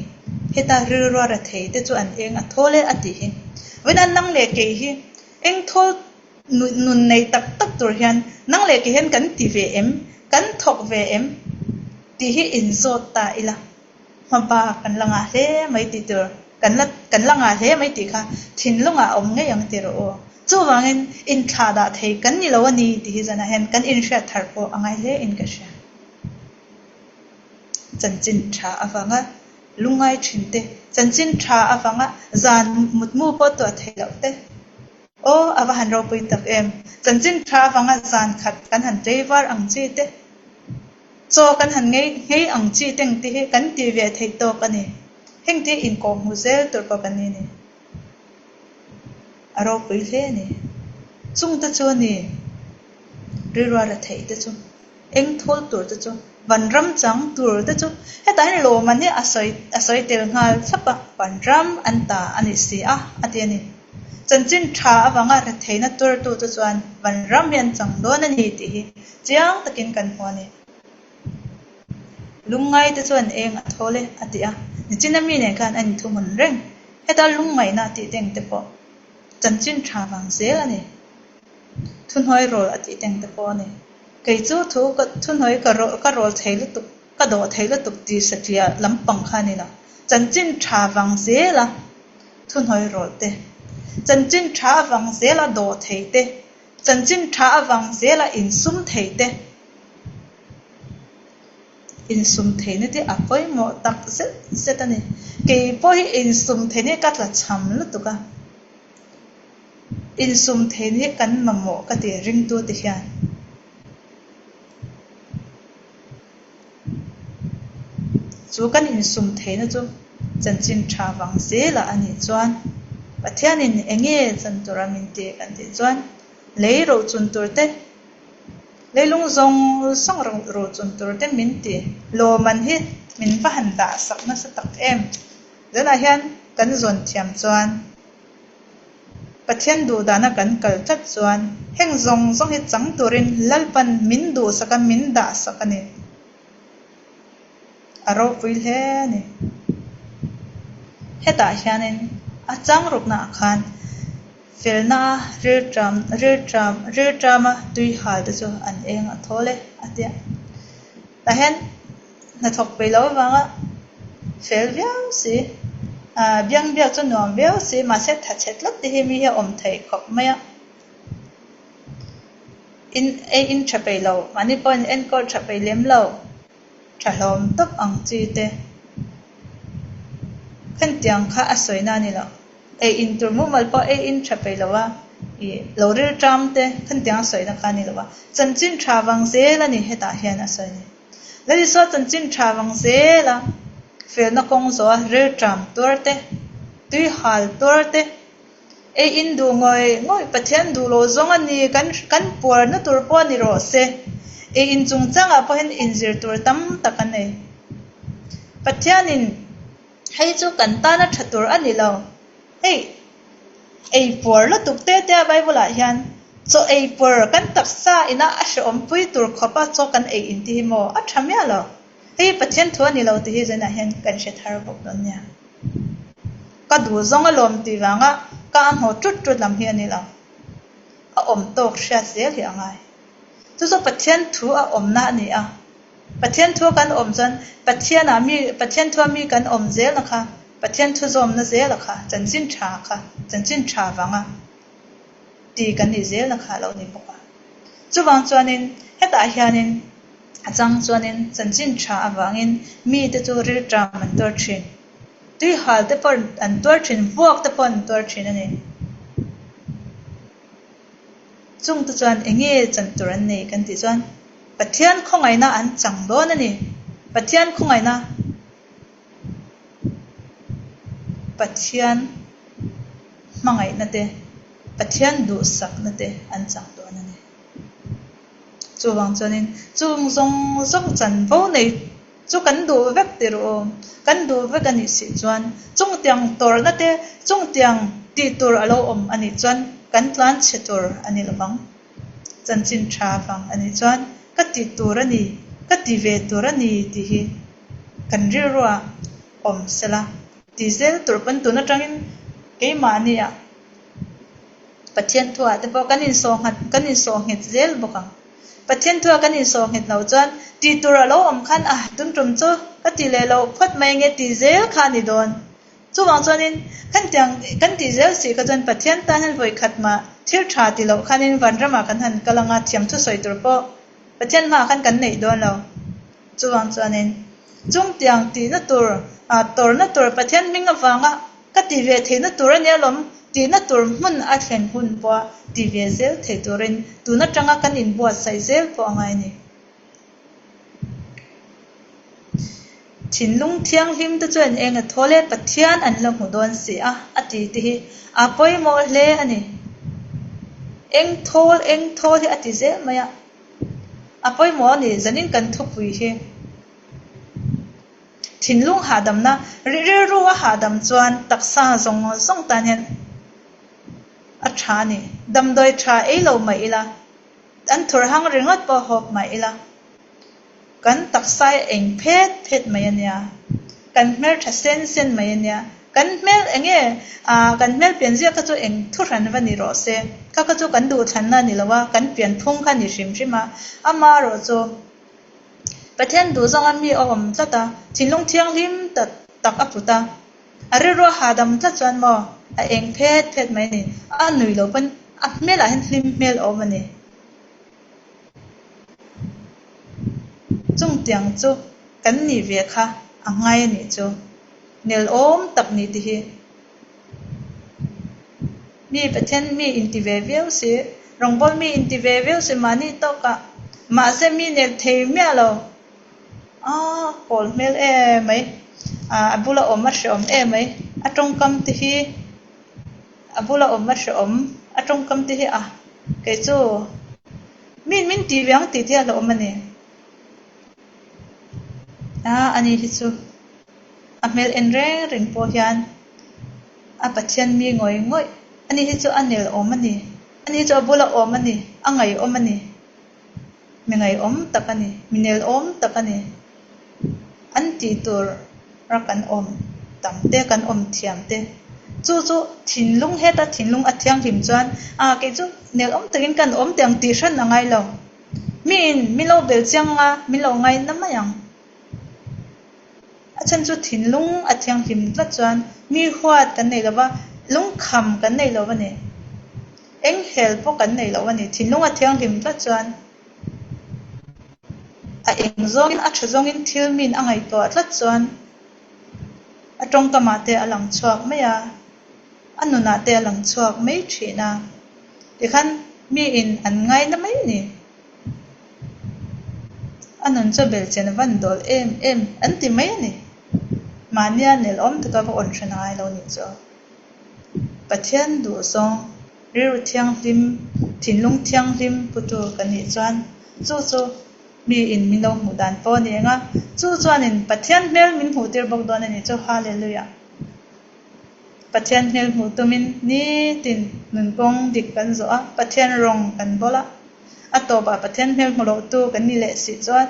Heta rilrua rathei te chu an eng a thawl e a tih hi. Vawiin a nang leh kei hi eng thawl nun nei tak tak tur hian nang leh kei hian kan ti ve em? Kan thawk ve em? Tih hi inzawt ta ila. Hmaba kan la ngah hle mai tih tur, kan la kan la ngah hle mai tih kha thinlungah a awm ngei ang tih rawh u. Chuvangin inthlah dah thei kan ni lo a ni tih hi zanah hian kan inhriat thar pawh a ngai hle in ka hria. Chanchin tha avanga lungngai thin te, chanchin tha avanga zan mutmu pawh tuah theih loh te, aw a va han ropui tak em, chanchin tha avanga zan khat kan han tlei var ang chi te, Chaw kan han ngei ngei ang chi teng te hi kan ti ve theih tawk a ni. Heng te inkawh hmu zel tur pawh kan ni a ni. A ropui hle a ni. Chung te chu a ni. Rilrua la theih te chu, eng thawl tur te chu, vanram chang tur te chu hetah hian lawmman hi a sawi a sawi tel nghal thlap a, vanram an ta a ni si a, a ti a ni. Chanchin tha avanga retheihna tuartu te chuan vanram hi an chang dawn a ni tih hi chiang takin kan hmu a ni. Lungngaite chuan eng a thawl e a ti a, nichina mi nen khan a inthuhmun reng. Heta lungngaihna tih teng te pawh chanchin tha vang zel a ni. Thuhnuai rawl a tih teng te pawh a ni. Kei chu thu ka thuhnuai ka ka rawl thei lutuk, ka dawh thei lutuk tih satliah lampang kha a ni lo. Chanchin tha vang zel a thuhnuai rawl te, chanchin tha avang zel a dawh thei te, Chanchin tha avang zela insum thei te, insum theihna te a pawimawh tak zet zet a ni. Kei pawh hi insum theihna hi ka tla cham lutuk a, insum theihna hi kan mamawh ka ti ringtute hian. Chu kan insum theihna chu chanchin tha vang zelah a nih chuan Pathianin eng nge chan tura min ti kan tih chuan lei rochun tur te, leilung zawng zawng rochun tur te min ti. Lawman hi min va han dah sak nasa tak em. Zanah hian kan zawn thiam chuan Pathian duhdana kan kal tlat chuan heng zawng zawng hi chang turin Lalpan min duhsak a, min dahsak a ni. A ropui hle a ni. Hetah hianin a chang ruknaah khan felna a rilṭam rilṭam rilṭama tui hal te chu an eng a thawl e a ti a. Tah hian hnathawk peih loh avanga fel viau si, biang biak chu nuam viau si, mahse thatchhe tlat te hi mi hi a awm thei khawp mai a. In ei in tha peih lo, mahni pawh in enkawl tha peih lem lo, tha hlawm tawp ang chi te. Hetiang kha a sawi na a ni lo. Ei in tur mumal pawh ei in tha peih lo a. I lo rilṭam te khân tiang a sawina kha a ni lo va, chanchin ṭha vang zel a ni hetah hian a sawi ni. Lal Isua chanchin ṭha vang zel a, felna kawng zawh a rilṭam tuar te, tui hal tuar te, ei in duh ngawih ngawih Pathian duh loh zawng a ni, kan kan puarna tur pawh a ni rawh se. Ei in chungchangah pawh hian inzir tur tam tak a nei. Pathianin hei chu kan tana ṭha tur a ni lo. Hei, ei puar lutuk te te a Bible ah hian chaw ei puar kan taksa ina a hrehawm pui tur khawp a chaw kan ei in ti hi maw a tha miah lo. Hei hi Pathian thu a ni lo tih hi zainah hian kan hre thar bawk dawn nia. Ka duh zawng a lawm tih vanga ka a hnawh tut tut lam hi a ni lo. A awm tawk hriat zel hi a ngai. Chu chu Pathian thu a awmna a ni a. Pathian thua kan awm chuan Pathianah mi Pathian thua mi kan awm zelna kha Pathian thu zawmna zela kha chanchin tha kha chanchin tha vanga ti kan nih zelna kha a lo ni bawk a. Chuvang chuanin hetah hianin a chang chuanin chanchin tha avangin mite chu rilṭam an tuar thin. Tuihal te pawh an tuar thin, vuak te pawh an tuar thin a ni. Chungte chuan eng nge chan tur an nei kan tih chuan Pathian khawngaihna an chang dawn a ni. Pathian khawngaihna Pathian hmangaihna te, Pathian duhsakna te an chang dawn a ni. Chuvang chuanin chung zawng zawng chanvo nei Chu kan duh vek ti rawh aw. Kan duh vek a nih sih chuan chungtiang tawrhna te, chungtiang tih tur a lo awm a nih chuan kan tlan chhe tur a ni lovang. Chanchin tha vang a nih chuan ka tih tur a ni, ka ti ve tur a ni tih hi kan rilruah awm sela. Ti zel tur pawn tun atangin keimahni ah Pathian thuah te pawh kan insawhnghat kan insawhnghet zel bawk ang. Pathian thua kan insawh nghet loh chuan tih tur a lo awm khan ah tun tum chu ka ti leh loh phawt mai nge tih zel kha a ni dawn. Chuvang chuanin kan tiang kan tih zel si kha chuan Pathian tan hian vawi khat mah thil tha ti loh khanin vanramah kan han kal anga thiam thusawi tur pawh Pathian hmaah khan kan neih dawn lo. Chuvang chuanin chung tiang tihna tur ah tawrhna tur Pathian hming avanga Ka ti ve theihna tur a nia lawm, tihna tur hmun a thlen hun pawha ti ve zel thei turin tun atanga kan inbuatsaih zel pawh a ngai a ni. Thinlung thianghlim te chuan eng a thawl e, Pathian an la hmu dawn si a, a ti te hi a pawimawh hle a ni. Eng thawl, eng thawl hi a ti zel mai a, a pawimawh a ni, zanin kan thupui hi. Thinlung hahdamna, rilru a hahdam chuan taksa zawng zawng tan hian a tha a ni. Damdawi tha ei lo mah ila, an thur hang ringawt pawh hawp mah ila, kan taksa hi eng phet phet mai a nia, kan hmel tha sen sen mai a nia, kan hmel eng nge ah kan hmel pian ziak kha chu eng thu hran va ni rawh se, kha kha chu kan duhthlanna a ni lo a, kan pianphung kha a ni hrim hrim a, amaherawhchu. Pathian duh zawnga mi a awm tlat a, thinlung thianghlim tak tak a put a. A rilru a hahdam tlat chuan maw a eng phet phet mai a ni. A nui lo pawn a hmelah hian hlim hmel a awm a ni. Chungtiang chu kan nih ve kha a ngai a nih chu. Nelawm tak ni ti hi. Mi Pathian mi inti ve viau si, rawngbâwl mi inti ve viau si mahni tawkah mahse mi nel thei miah lo. A kawl hmel em mai, a bula awm a hrehawm em mai, a tawngkam te hi a bula awm a hrehawm, a tawngkam te hi a kei chu mi min tih ve ang tih te hi a hlauhawm a ni. A ani hi chu. A hmel en reng reng pawh hian a Pathian mi ngawih ngawih ani hi chu a nel awm a ni, ani hi chu a bula awm a ni, a ngaihawm a ni, mi ngaihawm tak a ni, mi nel awm tak a ni. An tih tur a kan awm tam te, kan awm thiam te, chu chu thinlung heta thinlung a thianghlim chuan a kei chu nel awm takin kan awm teh ang tih hran a ngai lo. Miin min lo bel chiang anga min lo ngaina mai ang. A chhan chu thinlung a thianghlim tlat chuan mi huat kan nei lo va, lungkham kan nei lo a ni. Eng hel pawh kan nei lo a ni. Thinlung a thianghlim tlat chuan a eng zawngin a tha zawngin thil min a ngaihtuah tlat chuan a tawngkamah te a lang chhuak mai a, a nunah te a lang chhuak mai thin a. Tikhan miin an ngaina mai a ni. A nun chu belchian a van dawl em em an ti mai a ni. Mahnia nelawm taka va awn hran a ngai lo nih chu. Pathian duhzawng, rilru thianghlim, thinlung thianghlim putu kan nih chuan chu chu miin min lo hmuh dan pawh a ni eng a, chu chuanin Pathian hmel min hmuh tir bawk dawn a nih chu. Hallelujah! Pathian hmel hmuh tumin nitin nunkawng dik kan zawh a, Pathian rawng kan bawl a, a tawpah Pathian hmel hmu lohtu kan ni leh si chuan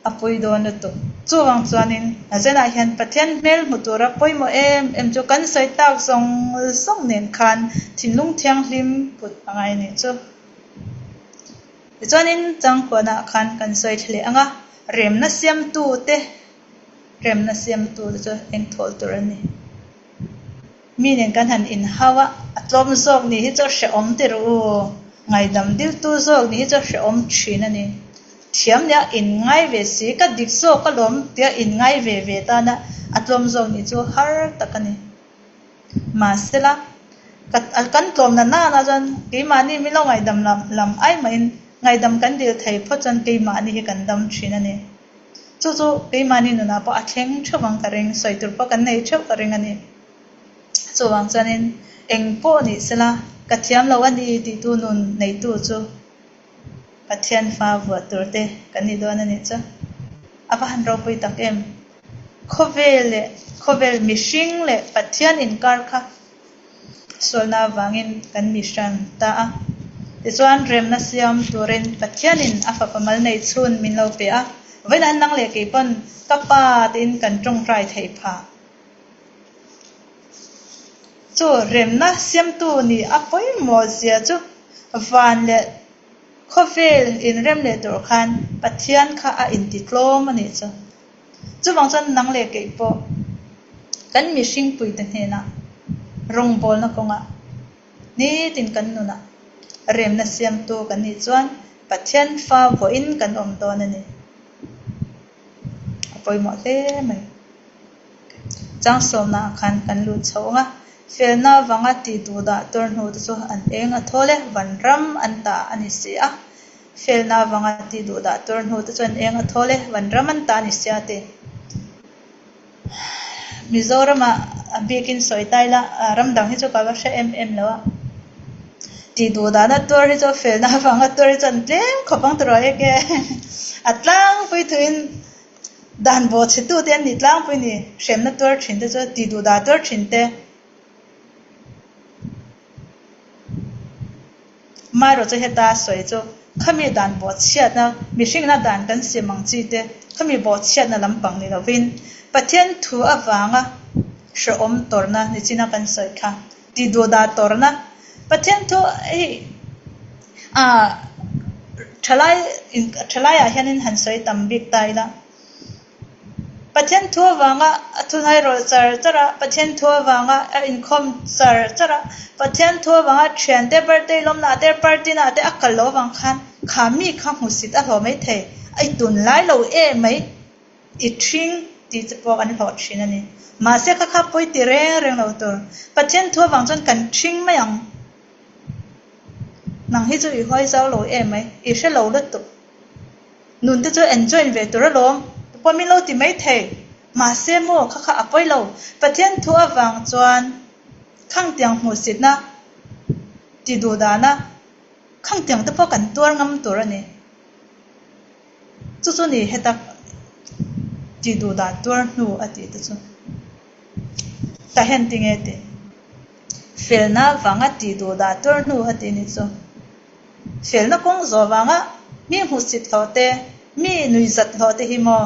a pui dawn lutuk. Chuvang chuanin a zenah hian Pathian hmel hmu tura pawimawh em em chu kan sawi tak zawng zawng nen khan thinlung thianghlim put a ngai a nih chu. Tichuanin changkuanah khan kan sawi thla leh ang a, remna siamtute Remna siamtu te chu eng thawl tur an ni. Mi nen kan han inhau a, a tlawm zawk nih hi chu hrehawm ti rawh u. Ngaidam diltu zawk nih hi chu hrehawm thin a ni. Thiam nia inngai ve si, ka dik zawk alawm tia inngai ve ve tana a tlawm zawk nih chu har tak a ni. Mahsela, kan tlawmna nana chuan keimahni min lo ngaihdam lam lam ai mahin ngaihdam kan dil thei phawt chuan keimahni hi kan dam thin a ni. Chu chu keimahni nunah pawh a thleng theuh ang ka ring, sawi tur pawh kan nei theuh ka ring a ni. Chuvang chuanin eng pawh nih sela ka thiam lo a ni tihtu nun neitu chu Pathian fa vuah tur te kan ni dawn a nih chu. A va han ropui tak em! Khawvel leh khawvel mihring leh Pathian inkar kha Sualna avangin kan mi hran ta a. Tichuan, remna siam turin Pathianin a fapa mal nei chhun min lo pe a. Vawiin nang leh kei pawn ka pa tiin kan tawngtai theih phah. Chu remna siamtu nih a pawimawh zia chu van leh khawvel inrem leh tur khan Pathian kha a intitlawm a nih chu. Chuvang chuan nang leh keih pawh kan mihringpuite hnenah rawngbawlna kawngah nitin kan nunah remna siamtu kan nih chuan Pathian fa vawiin kan awm dawn a ni. A pawimawh hle mai. Changsawmnaah khan kan lut chho ang a, felna avanga tih duh dah tur hnu te chu an eng a thawl e, vanram an ta a ni si a. Felna avanga tih duh dah tur hnu te chuan eng a thawl e, vanram an ta a ni sia ti. Mizorama a bikin sawi ta ila, ram dang hi chu ka va hre em em lo a. Tih duh dahna tur hi chu felna avanga tur hi chuan tlem khawp ang tiraw ek e. A tlangpui thuin dan bawhchhetute an nih tlangpui ni, hremna tuar thin te chu tih duh dah tuar thin te. Amaherawh chu heta sawi chu khami dan bawhchhiatna, mihringna dan kan siam ang chi te, khami bawhchhiatna lampang ni lovin Pathian thu avanga hrehawm tawrhna nichina kan sawi kha, ti duhdah tawrhna, Pathian thu hei ah thalai thalaiah hianin han sawi tam bik ta ila. Pathian thu avanga a thunai rawlh char char a, Pathian thu avanga a inkhawm char char a, Pathian thu avanga thiante birthday lawmnaah te party naah te a kal loh avang khan kha mi kha hmusit a hlawh mai thei, i tunlai lo em mai, i ṭhing tih che pawh an hlawh ṭhin a ni. Mahse kha kha pawi ti reng reng lo tur, Pathian thu avang chuan kan ṭhing mai ang. Nang hi chu i huai zau lo em mai, i hre lo lutuk. Nun te chu enjoy ve tur alawm, pawh min lo ti mai thei. Mahse maw kha kha a pawi lo. Pathian thu avang chuan khangtiang hmuhsitna ti duh dana khangtiang te pawh kan tuar ngam tur a ni. Chu chu ni heta ti duh dan tuar hnu a tih te chu. Ka hen ti nge ti. Felna vanga ti duh dah tuar hnu a ti ni chu. Felna kawng zawh vanga mi hmuhsit hlawh te, mi nuihzat hlawh te hi maw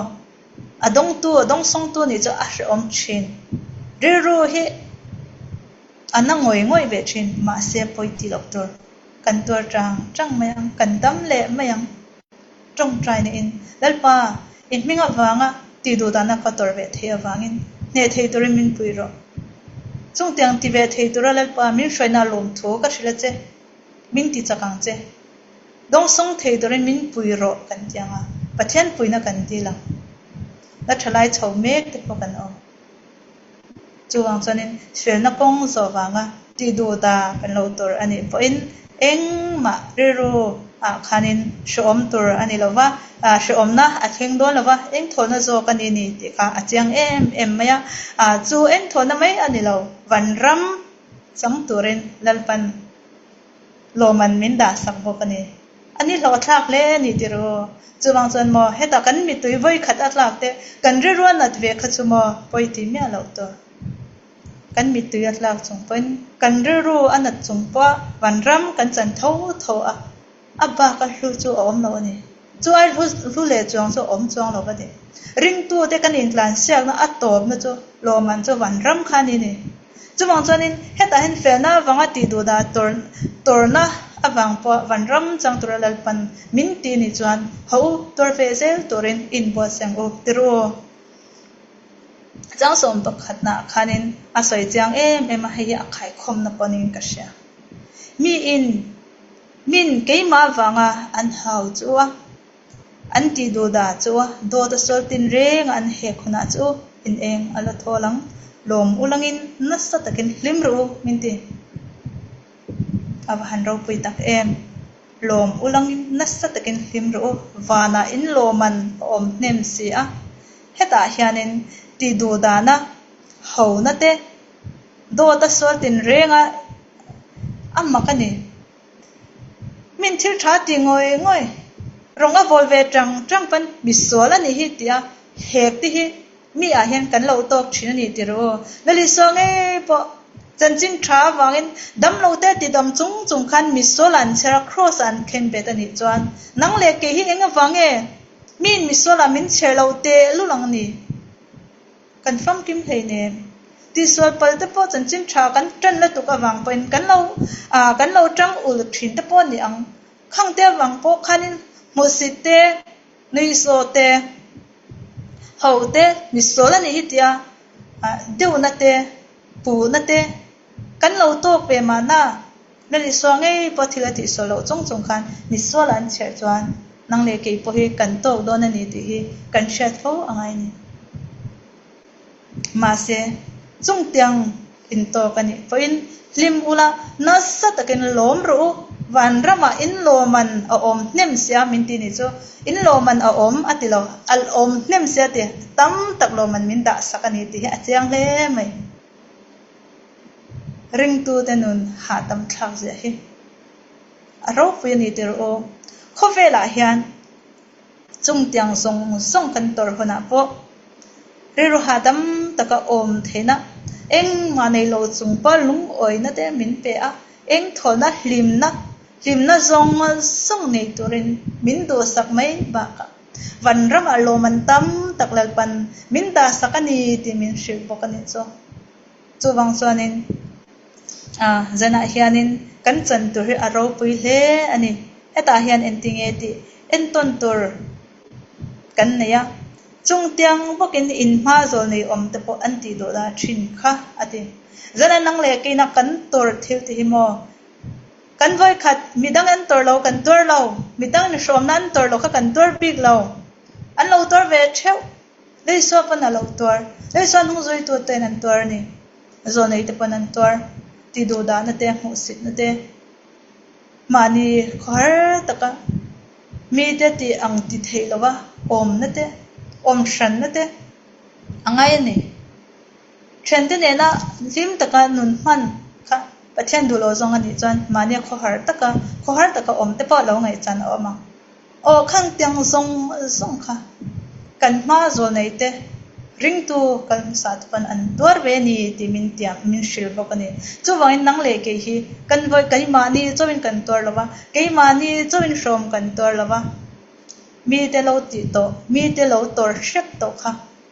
a dawngtu, a dawngsawngtu nih chu a hrehawm thin. Rilru hi a na ngawih ngawih ve thin, mahse pawi ti loh tur kan tuar chang chang mai ang, kan dam leh mai ang. Tawngtai niin Lalpa i hming avanga tih duh dahna ka tawrh ve theih avangin hneh thei turin min pui rawh. Chungtiang ti ve thei tura Lalpa min hruaina lawmthu ka hrilh a che. Min ti chak ang che. Dawngsawng thei turin min pui rawh kan ti ang a, Pathian puina kan dil ang. La thalai chho mek te pawh kan awm. Chuvang chuanin felna kawng zawh vanga. Tih duh dah kan lo tur a nih pawhin engmah rilru ah khanin hrehawm tur a ni lo va, hrehawmna a thleng dawn lo va, engthawhna zawk a ni ni tih kha a chiang em em mai a. Chu engthawhna mai a ni lo, vanram chang turin Lalpan lawman min dah sak bawk a ni. A ni hlawhthlak hle a ni tirh u. Chuvang chuan maw hetah kan mittui vawikhat a tlak te kan rilru a nat ve kha chu maw pawi ti miah loh tur. Kan mittui a tlak chung pawhin kan rilru a nat chung pawh vanram kan chan tho tho a, a bak a hlu chu a awm lo a ni. Chu ai hlu hlu leh chuang chu a awm chuang lo va ni. Ringtute kan intlansiakna a tawpna chu lawmman chu vanram kha a ni ni. Chuvang chuanin hetah hian felna avanga tih duhdah tawr tawrna avang pawh vanram chang tura Lalpan min ti nih chuan ho u tawr ve zel turin inbuatsaih ang u tirh u. Changsawm pakhatnaah khanin a sawi chiang em em a, hei hi a khaikhawmna pawh niin ka hria. Miin min keimah avanga an hau chu a, an tih duh dah chu a, dawt a sual tin reng a an hek hunah chu in eng a la thawl ang, lawm ulangin nasa takin hlim rawh u min ti. A va han ropui tak em! Lawm ulangin nasa takin hlim rawh u, vanah in lawman a awm hnem si a. Hetah hianin tih duh dana hona te dawt a sual tinrenga a mak a ni. Min thil tha ti ngawi ngawi, rawng a vawl ve tang tang pawn misual a nih hi tia hek te hi Mi ah hian kan lo tawk thin a ni ti rawh u. Lalisua ngei pawh chanchin tha avangin damlo te ti dam chung chung khan misual ah an chher a, kraws ah an khen bet a nih chuan nang leh kei hi eng avang nge miin misual ah min chher lo teh lul ang ni? Kan famkim hleinem. Tihsual pal te pawh chanchin tha kan tan lutuk avang pawhin kan lo kan lo tang uluk thin te pawh a ni ang. Khang te avang pawh khanin hmuhsit te, nuihsaw te, Ho te misual a nih hi tia deuhna te, puhna te kan lo tawk ve mahna Lalisua ngei pawh thil a tihsual loh chung chung khan misual an chherh chuan nang leh kei pawh hi kan tawk dawn a ni tih hi kan hriat fo a ngai a ni. Mahse, chungtiang intawk a nih pawhin hlim ula nasa takin lawm rawh u, vanramah inlawman a awm hnem sia min ti nih chu, inlawman a awm a ti lo, a awm hnem sia ti, tam tak lawman min dah sak a ni tih hi a chiang hle mai. Ringtute nun hahdam thlak ziah hi a ropui a ni tirh u. Khawvelah hian Chungtiang zawng zawng kan tawrh hunah pawh rilru hahdam taka awm theihna, engmah nei lo chung pawh lungawina te min pe a, eng thawlna hlimna, hlimna zawng zawng nei turin min duhsak mai bakah vanramah lawm an tam tak Lalpan min dahsak a ni tih min hrilh bawk a nih chu. Chuvang chuanin zanah hianin kan chan tur hi a ropui hle a ni. Hetah hian engtinge tih entawn tur kan nei a, chungtiang bawkin inhma zawl nei awm te pawh an tih duh dah thin kha a ti. Zanah nang leh keina kan tur thil ti hi maw? Kan vawikhat midang an tur lo kan tuar lo, midang inhrawmna an tur lo kha kan tuar bik lo, an lo tuar ve theuh. Leisua pawn a lo tuar. Leisua hnung zuitu te'n an tuar a ni. Zawnei te pawn an tuar. Tih duh dahna te, hmuhsitna te, mahni khawhar taka mite tih ang ti theih lova awmna te, awm hranna te a ngai a ni. Thiante nena hlim taka nun hman kha Pathian duh lo zawng a nih chuan mahnia khawhar taka khawhar taka awm te pawh lo ngaihchan a awm ang. Aw khangtiang zawng zawng kha kan hma zawlnei te ringtu kal hmasa te pawn an tuar ve a ni tih min tiam min hrilh bawk a ni. Chuvangin nang leh kei hi kan vawi keimahni chauhin kan tuar lo va, keimahni chauhin hrawm kan tuar lo va, mite lo tih tawh, mite lo tawr hrep tawh kha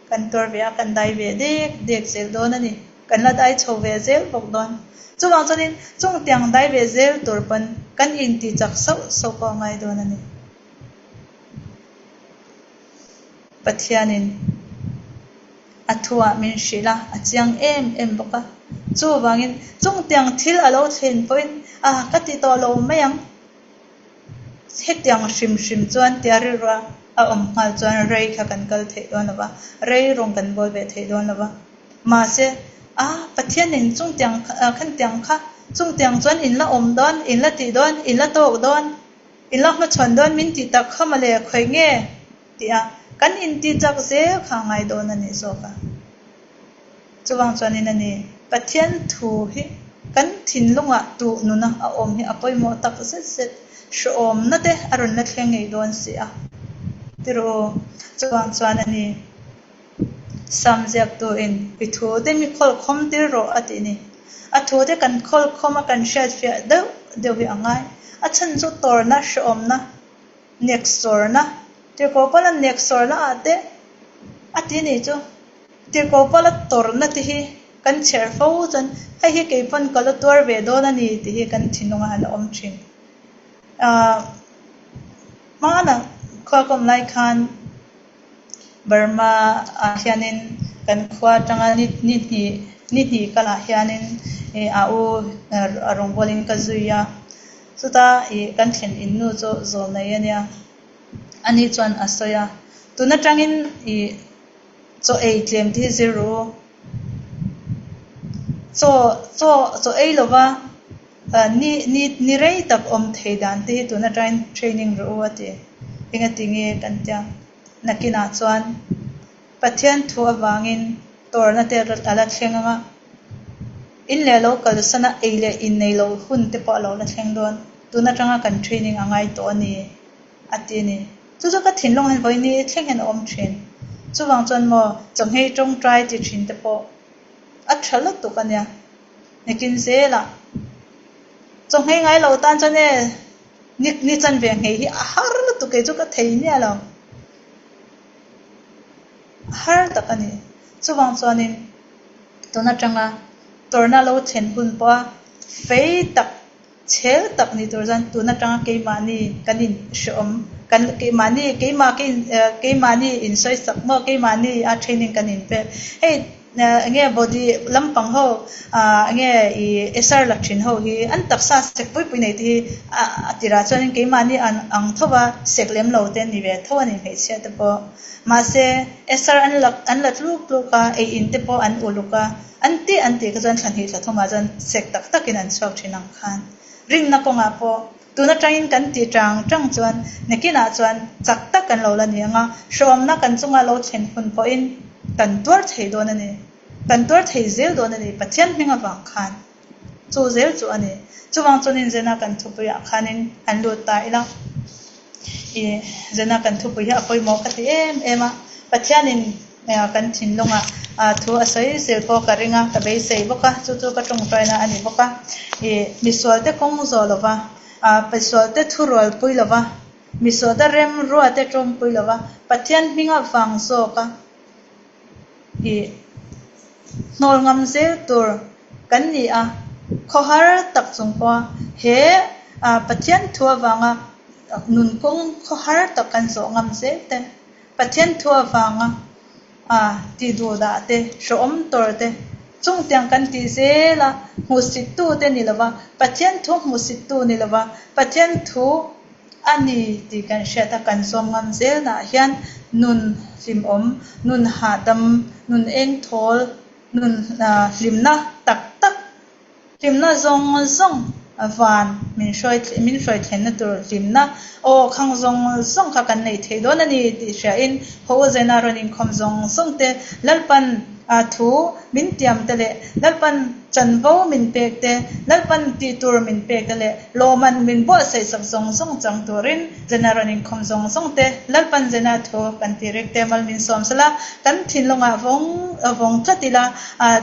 kan tuar ve a, kan dai ve dek dek zel dawn a ni. Kan la dai chho ve zel bawk dawn. Chuvang chuanin chungtiang dai ve zel tur pawn kan inti chak sauh sauh pawh a ngai dawn a ni. Pathianin a thuah min hrilh a, a chiang em em bawk a. Chuvangin chungtiang thil a lo thlen pawhin a ka ti tawh lo mai ang. Hetiang hrim hrim chuan tia rilrua a awm nghal chuan rei kha kan kal theih dawn lo va, rei rawng kan bawl ve theih dawn lo va. Mahse, a Pathianin chungtiang khantiang kha. Chungtiang chuan in la awm dawn, in la tih dawn, in la tawk dawn, in la hmachhawn dawn min tih tak kha mawle, khawi nge? Tih a, kan intih chak zel kha a ngai dawn a nih zawk a. Chuvang chuanin a ni, Pathian thu hi kan thinlungah tuh nuna a awm hi a pawimawh tak zet zet, hrehawmna te a rawn la thleng ngei dawn si a. Tiru, chuvang chuan a ni, Sam ziaktuin i thu te mi khawlkhawm tir rawh a tih ni. A thu te kan khawlkhawm a kan hriatfiah deuh deuh hi a ngai. A chhan chu tawrhna hrehawmna Neksawrna, Tirhkoh Paula neksawrna ah te a ti nih chu. Tirhkoh Paula tawrhna te hi kan chher fo chuan hei hi kei pawn ka la tuar ve dawn a ni tih hi kan thinlungah a la awm thin. Ahh hmanah khua ka awm lai khan Burma ah hianin kan khua atanga ni ni hnih ni hnih kalah hianin ih a u a rawngbawlin ka zui a. Chuta ih kan thlen in nu chu zawl nei a nia. Ani chuan a sawi a, Tun atangin ih chaw ei tlem te hi zir ru. Chaw chaw chaw ei lova ni ni ni rei tak awm thei dan te hi tun atangin training ru a ti. Engati nge kan tia? Nakinah chuan Pathian thu avangin tawrhna te a la thleng ang a, in leh lo kalsana ei leh in nei lo hun te pawh a lo la thleng dawn. Tun atanga kan training a ngai tawh a ni, a ti a ni. Chu chu ka thinlung hian vawiin ni thleng hian a awm thin. Chuvang chuan maw chawhmeh tawngtai ti thin te pawh a tha lutuk a nia. Nikin zelah chawhmeh ngai lo tan chuan e ni ni chanve nghei hi a har lutuk kei chu ka thei miah lo. A har tak a ni. Chuvang chuanin tun atanga tawrhna lo thlen hun pawha fei tak, chhel tak ni tur chuan tun atanga keimahni kan inhreawm, kan keimahni, keimah ka in keimahni insawisak maw, keimahni a training kan inpek. Hei enge body lampang ho enge ih esar la thin ho hi an taksa sek pui pui nei te hi a tirah chuanin keimahni an ang tho va sek lem lo te an ni ve tho a ni hmeichhia te pawh. Mahse esar an la an la tluk tluk a, ei in te pawh an uluk a, an tih an tih kha chuan thla hnih thla thumah chuan sek tak takin an chhuak thin ang khan. Rinna kawngah pawh Tun atangin kan ti tang tang chuan nakinah chuan chak tak kan lo la ni ang a, hrawmna kan chunga lo thlen hun pawhin kan tuar thei dawn a ni. Kan tuar thei zel dawn a ni Pathian hming avang khan. Chu zel chu a ni. Chuvang chuanin Zena kan thupuiah khanin han lut ta ila. I Zena kan thupui hi a pawimawh ka ti em em a, Pathianin kan thinlungah thu a sawi zel pawh ka ring a, ka beisei bawk a, chu chu ka tawngtaina a ni bawk a. I misualte kawng zawh lova, misualte thurualpui lova, misualte remruate tawngpui lova, Pathian hminga vang zawka I hnawl ngam zel tur kan ni a, khawhar tak chung pawha he Pathian thu avanga nun kawng khawhar tak kan zawh ngam zel te, Pathian thu avanga tih duh dah te, hrehawm tawr te, chungtiang kan tih zel a, hmuhsittu te ni lova, Pathian thu hmuhsittu ni lova, Pathian thu A ni tih kan hriat a, kan zawm ngam zelnaah hian nun hlimawm, nun hahdam, nun engthawl, nun hlimna tak tak, hlimna zawng zawng van min hruai min hruai thlenna tur hlimna aw khang zawng zawng kha kan neih theih dawn a ni tih hriain haw u Zena rawn inkhawm zawng zawng te Lalpan A thu min tiam te leh Lalpan chanvo min pek te, Lalpan tih tur min pek te leh lawman min buatsaih sak zawng zawng chang turin Zena rawn inkhawm zawng zawng te, Lalpan Zena thu kan tih rek te mal min sawm sela, kan thinlungah vawng vawng tlat ila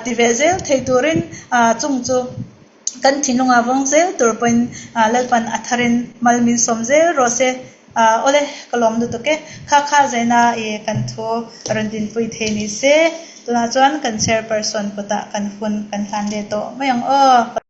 ti ve zel thei turin chung chu Kan thinlunga vawng zel tur pawhin Lalpan a tharin mal min sawm zel rawh se. Awle, ka lawm lutuk e. Kha kha zaina i kan thu rawn dinpui thei ni se. Tunah chuan kan chairperson kutah kan hun kan hlan leh tawh mai ang aw.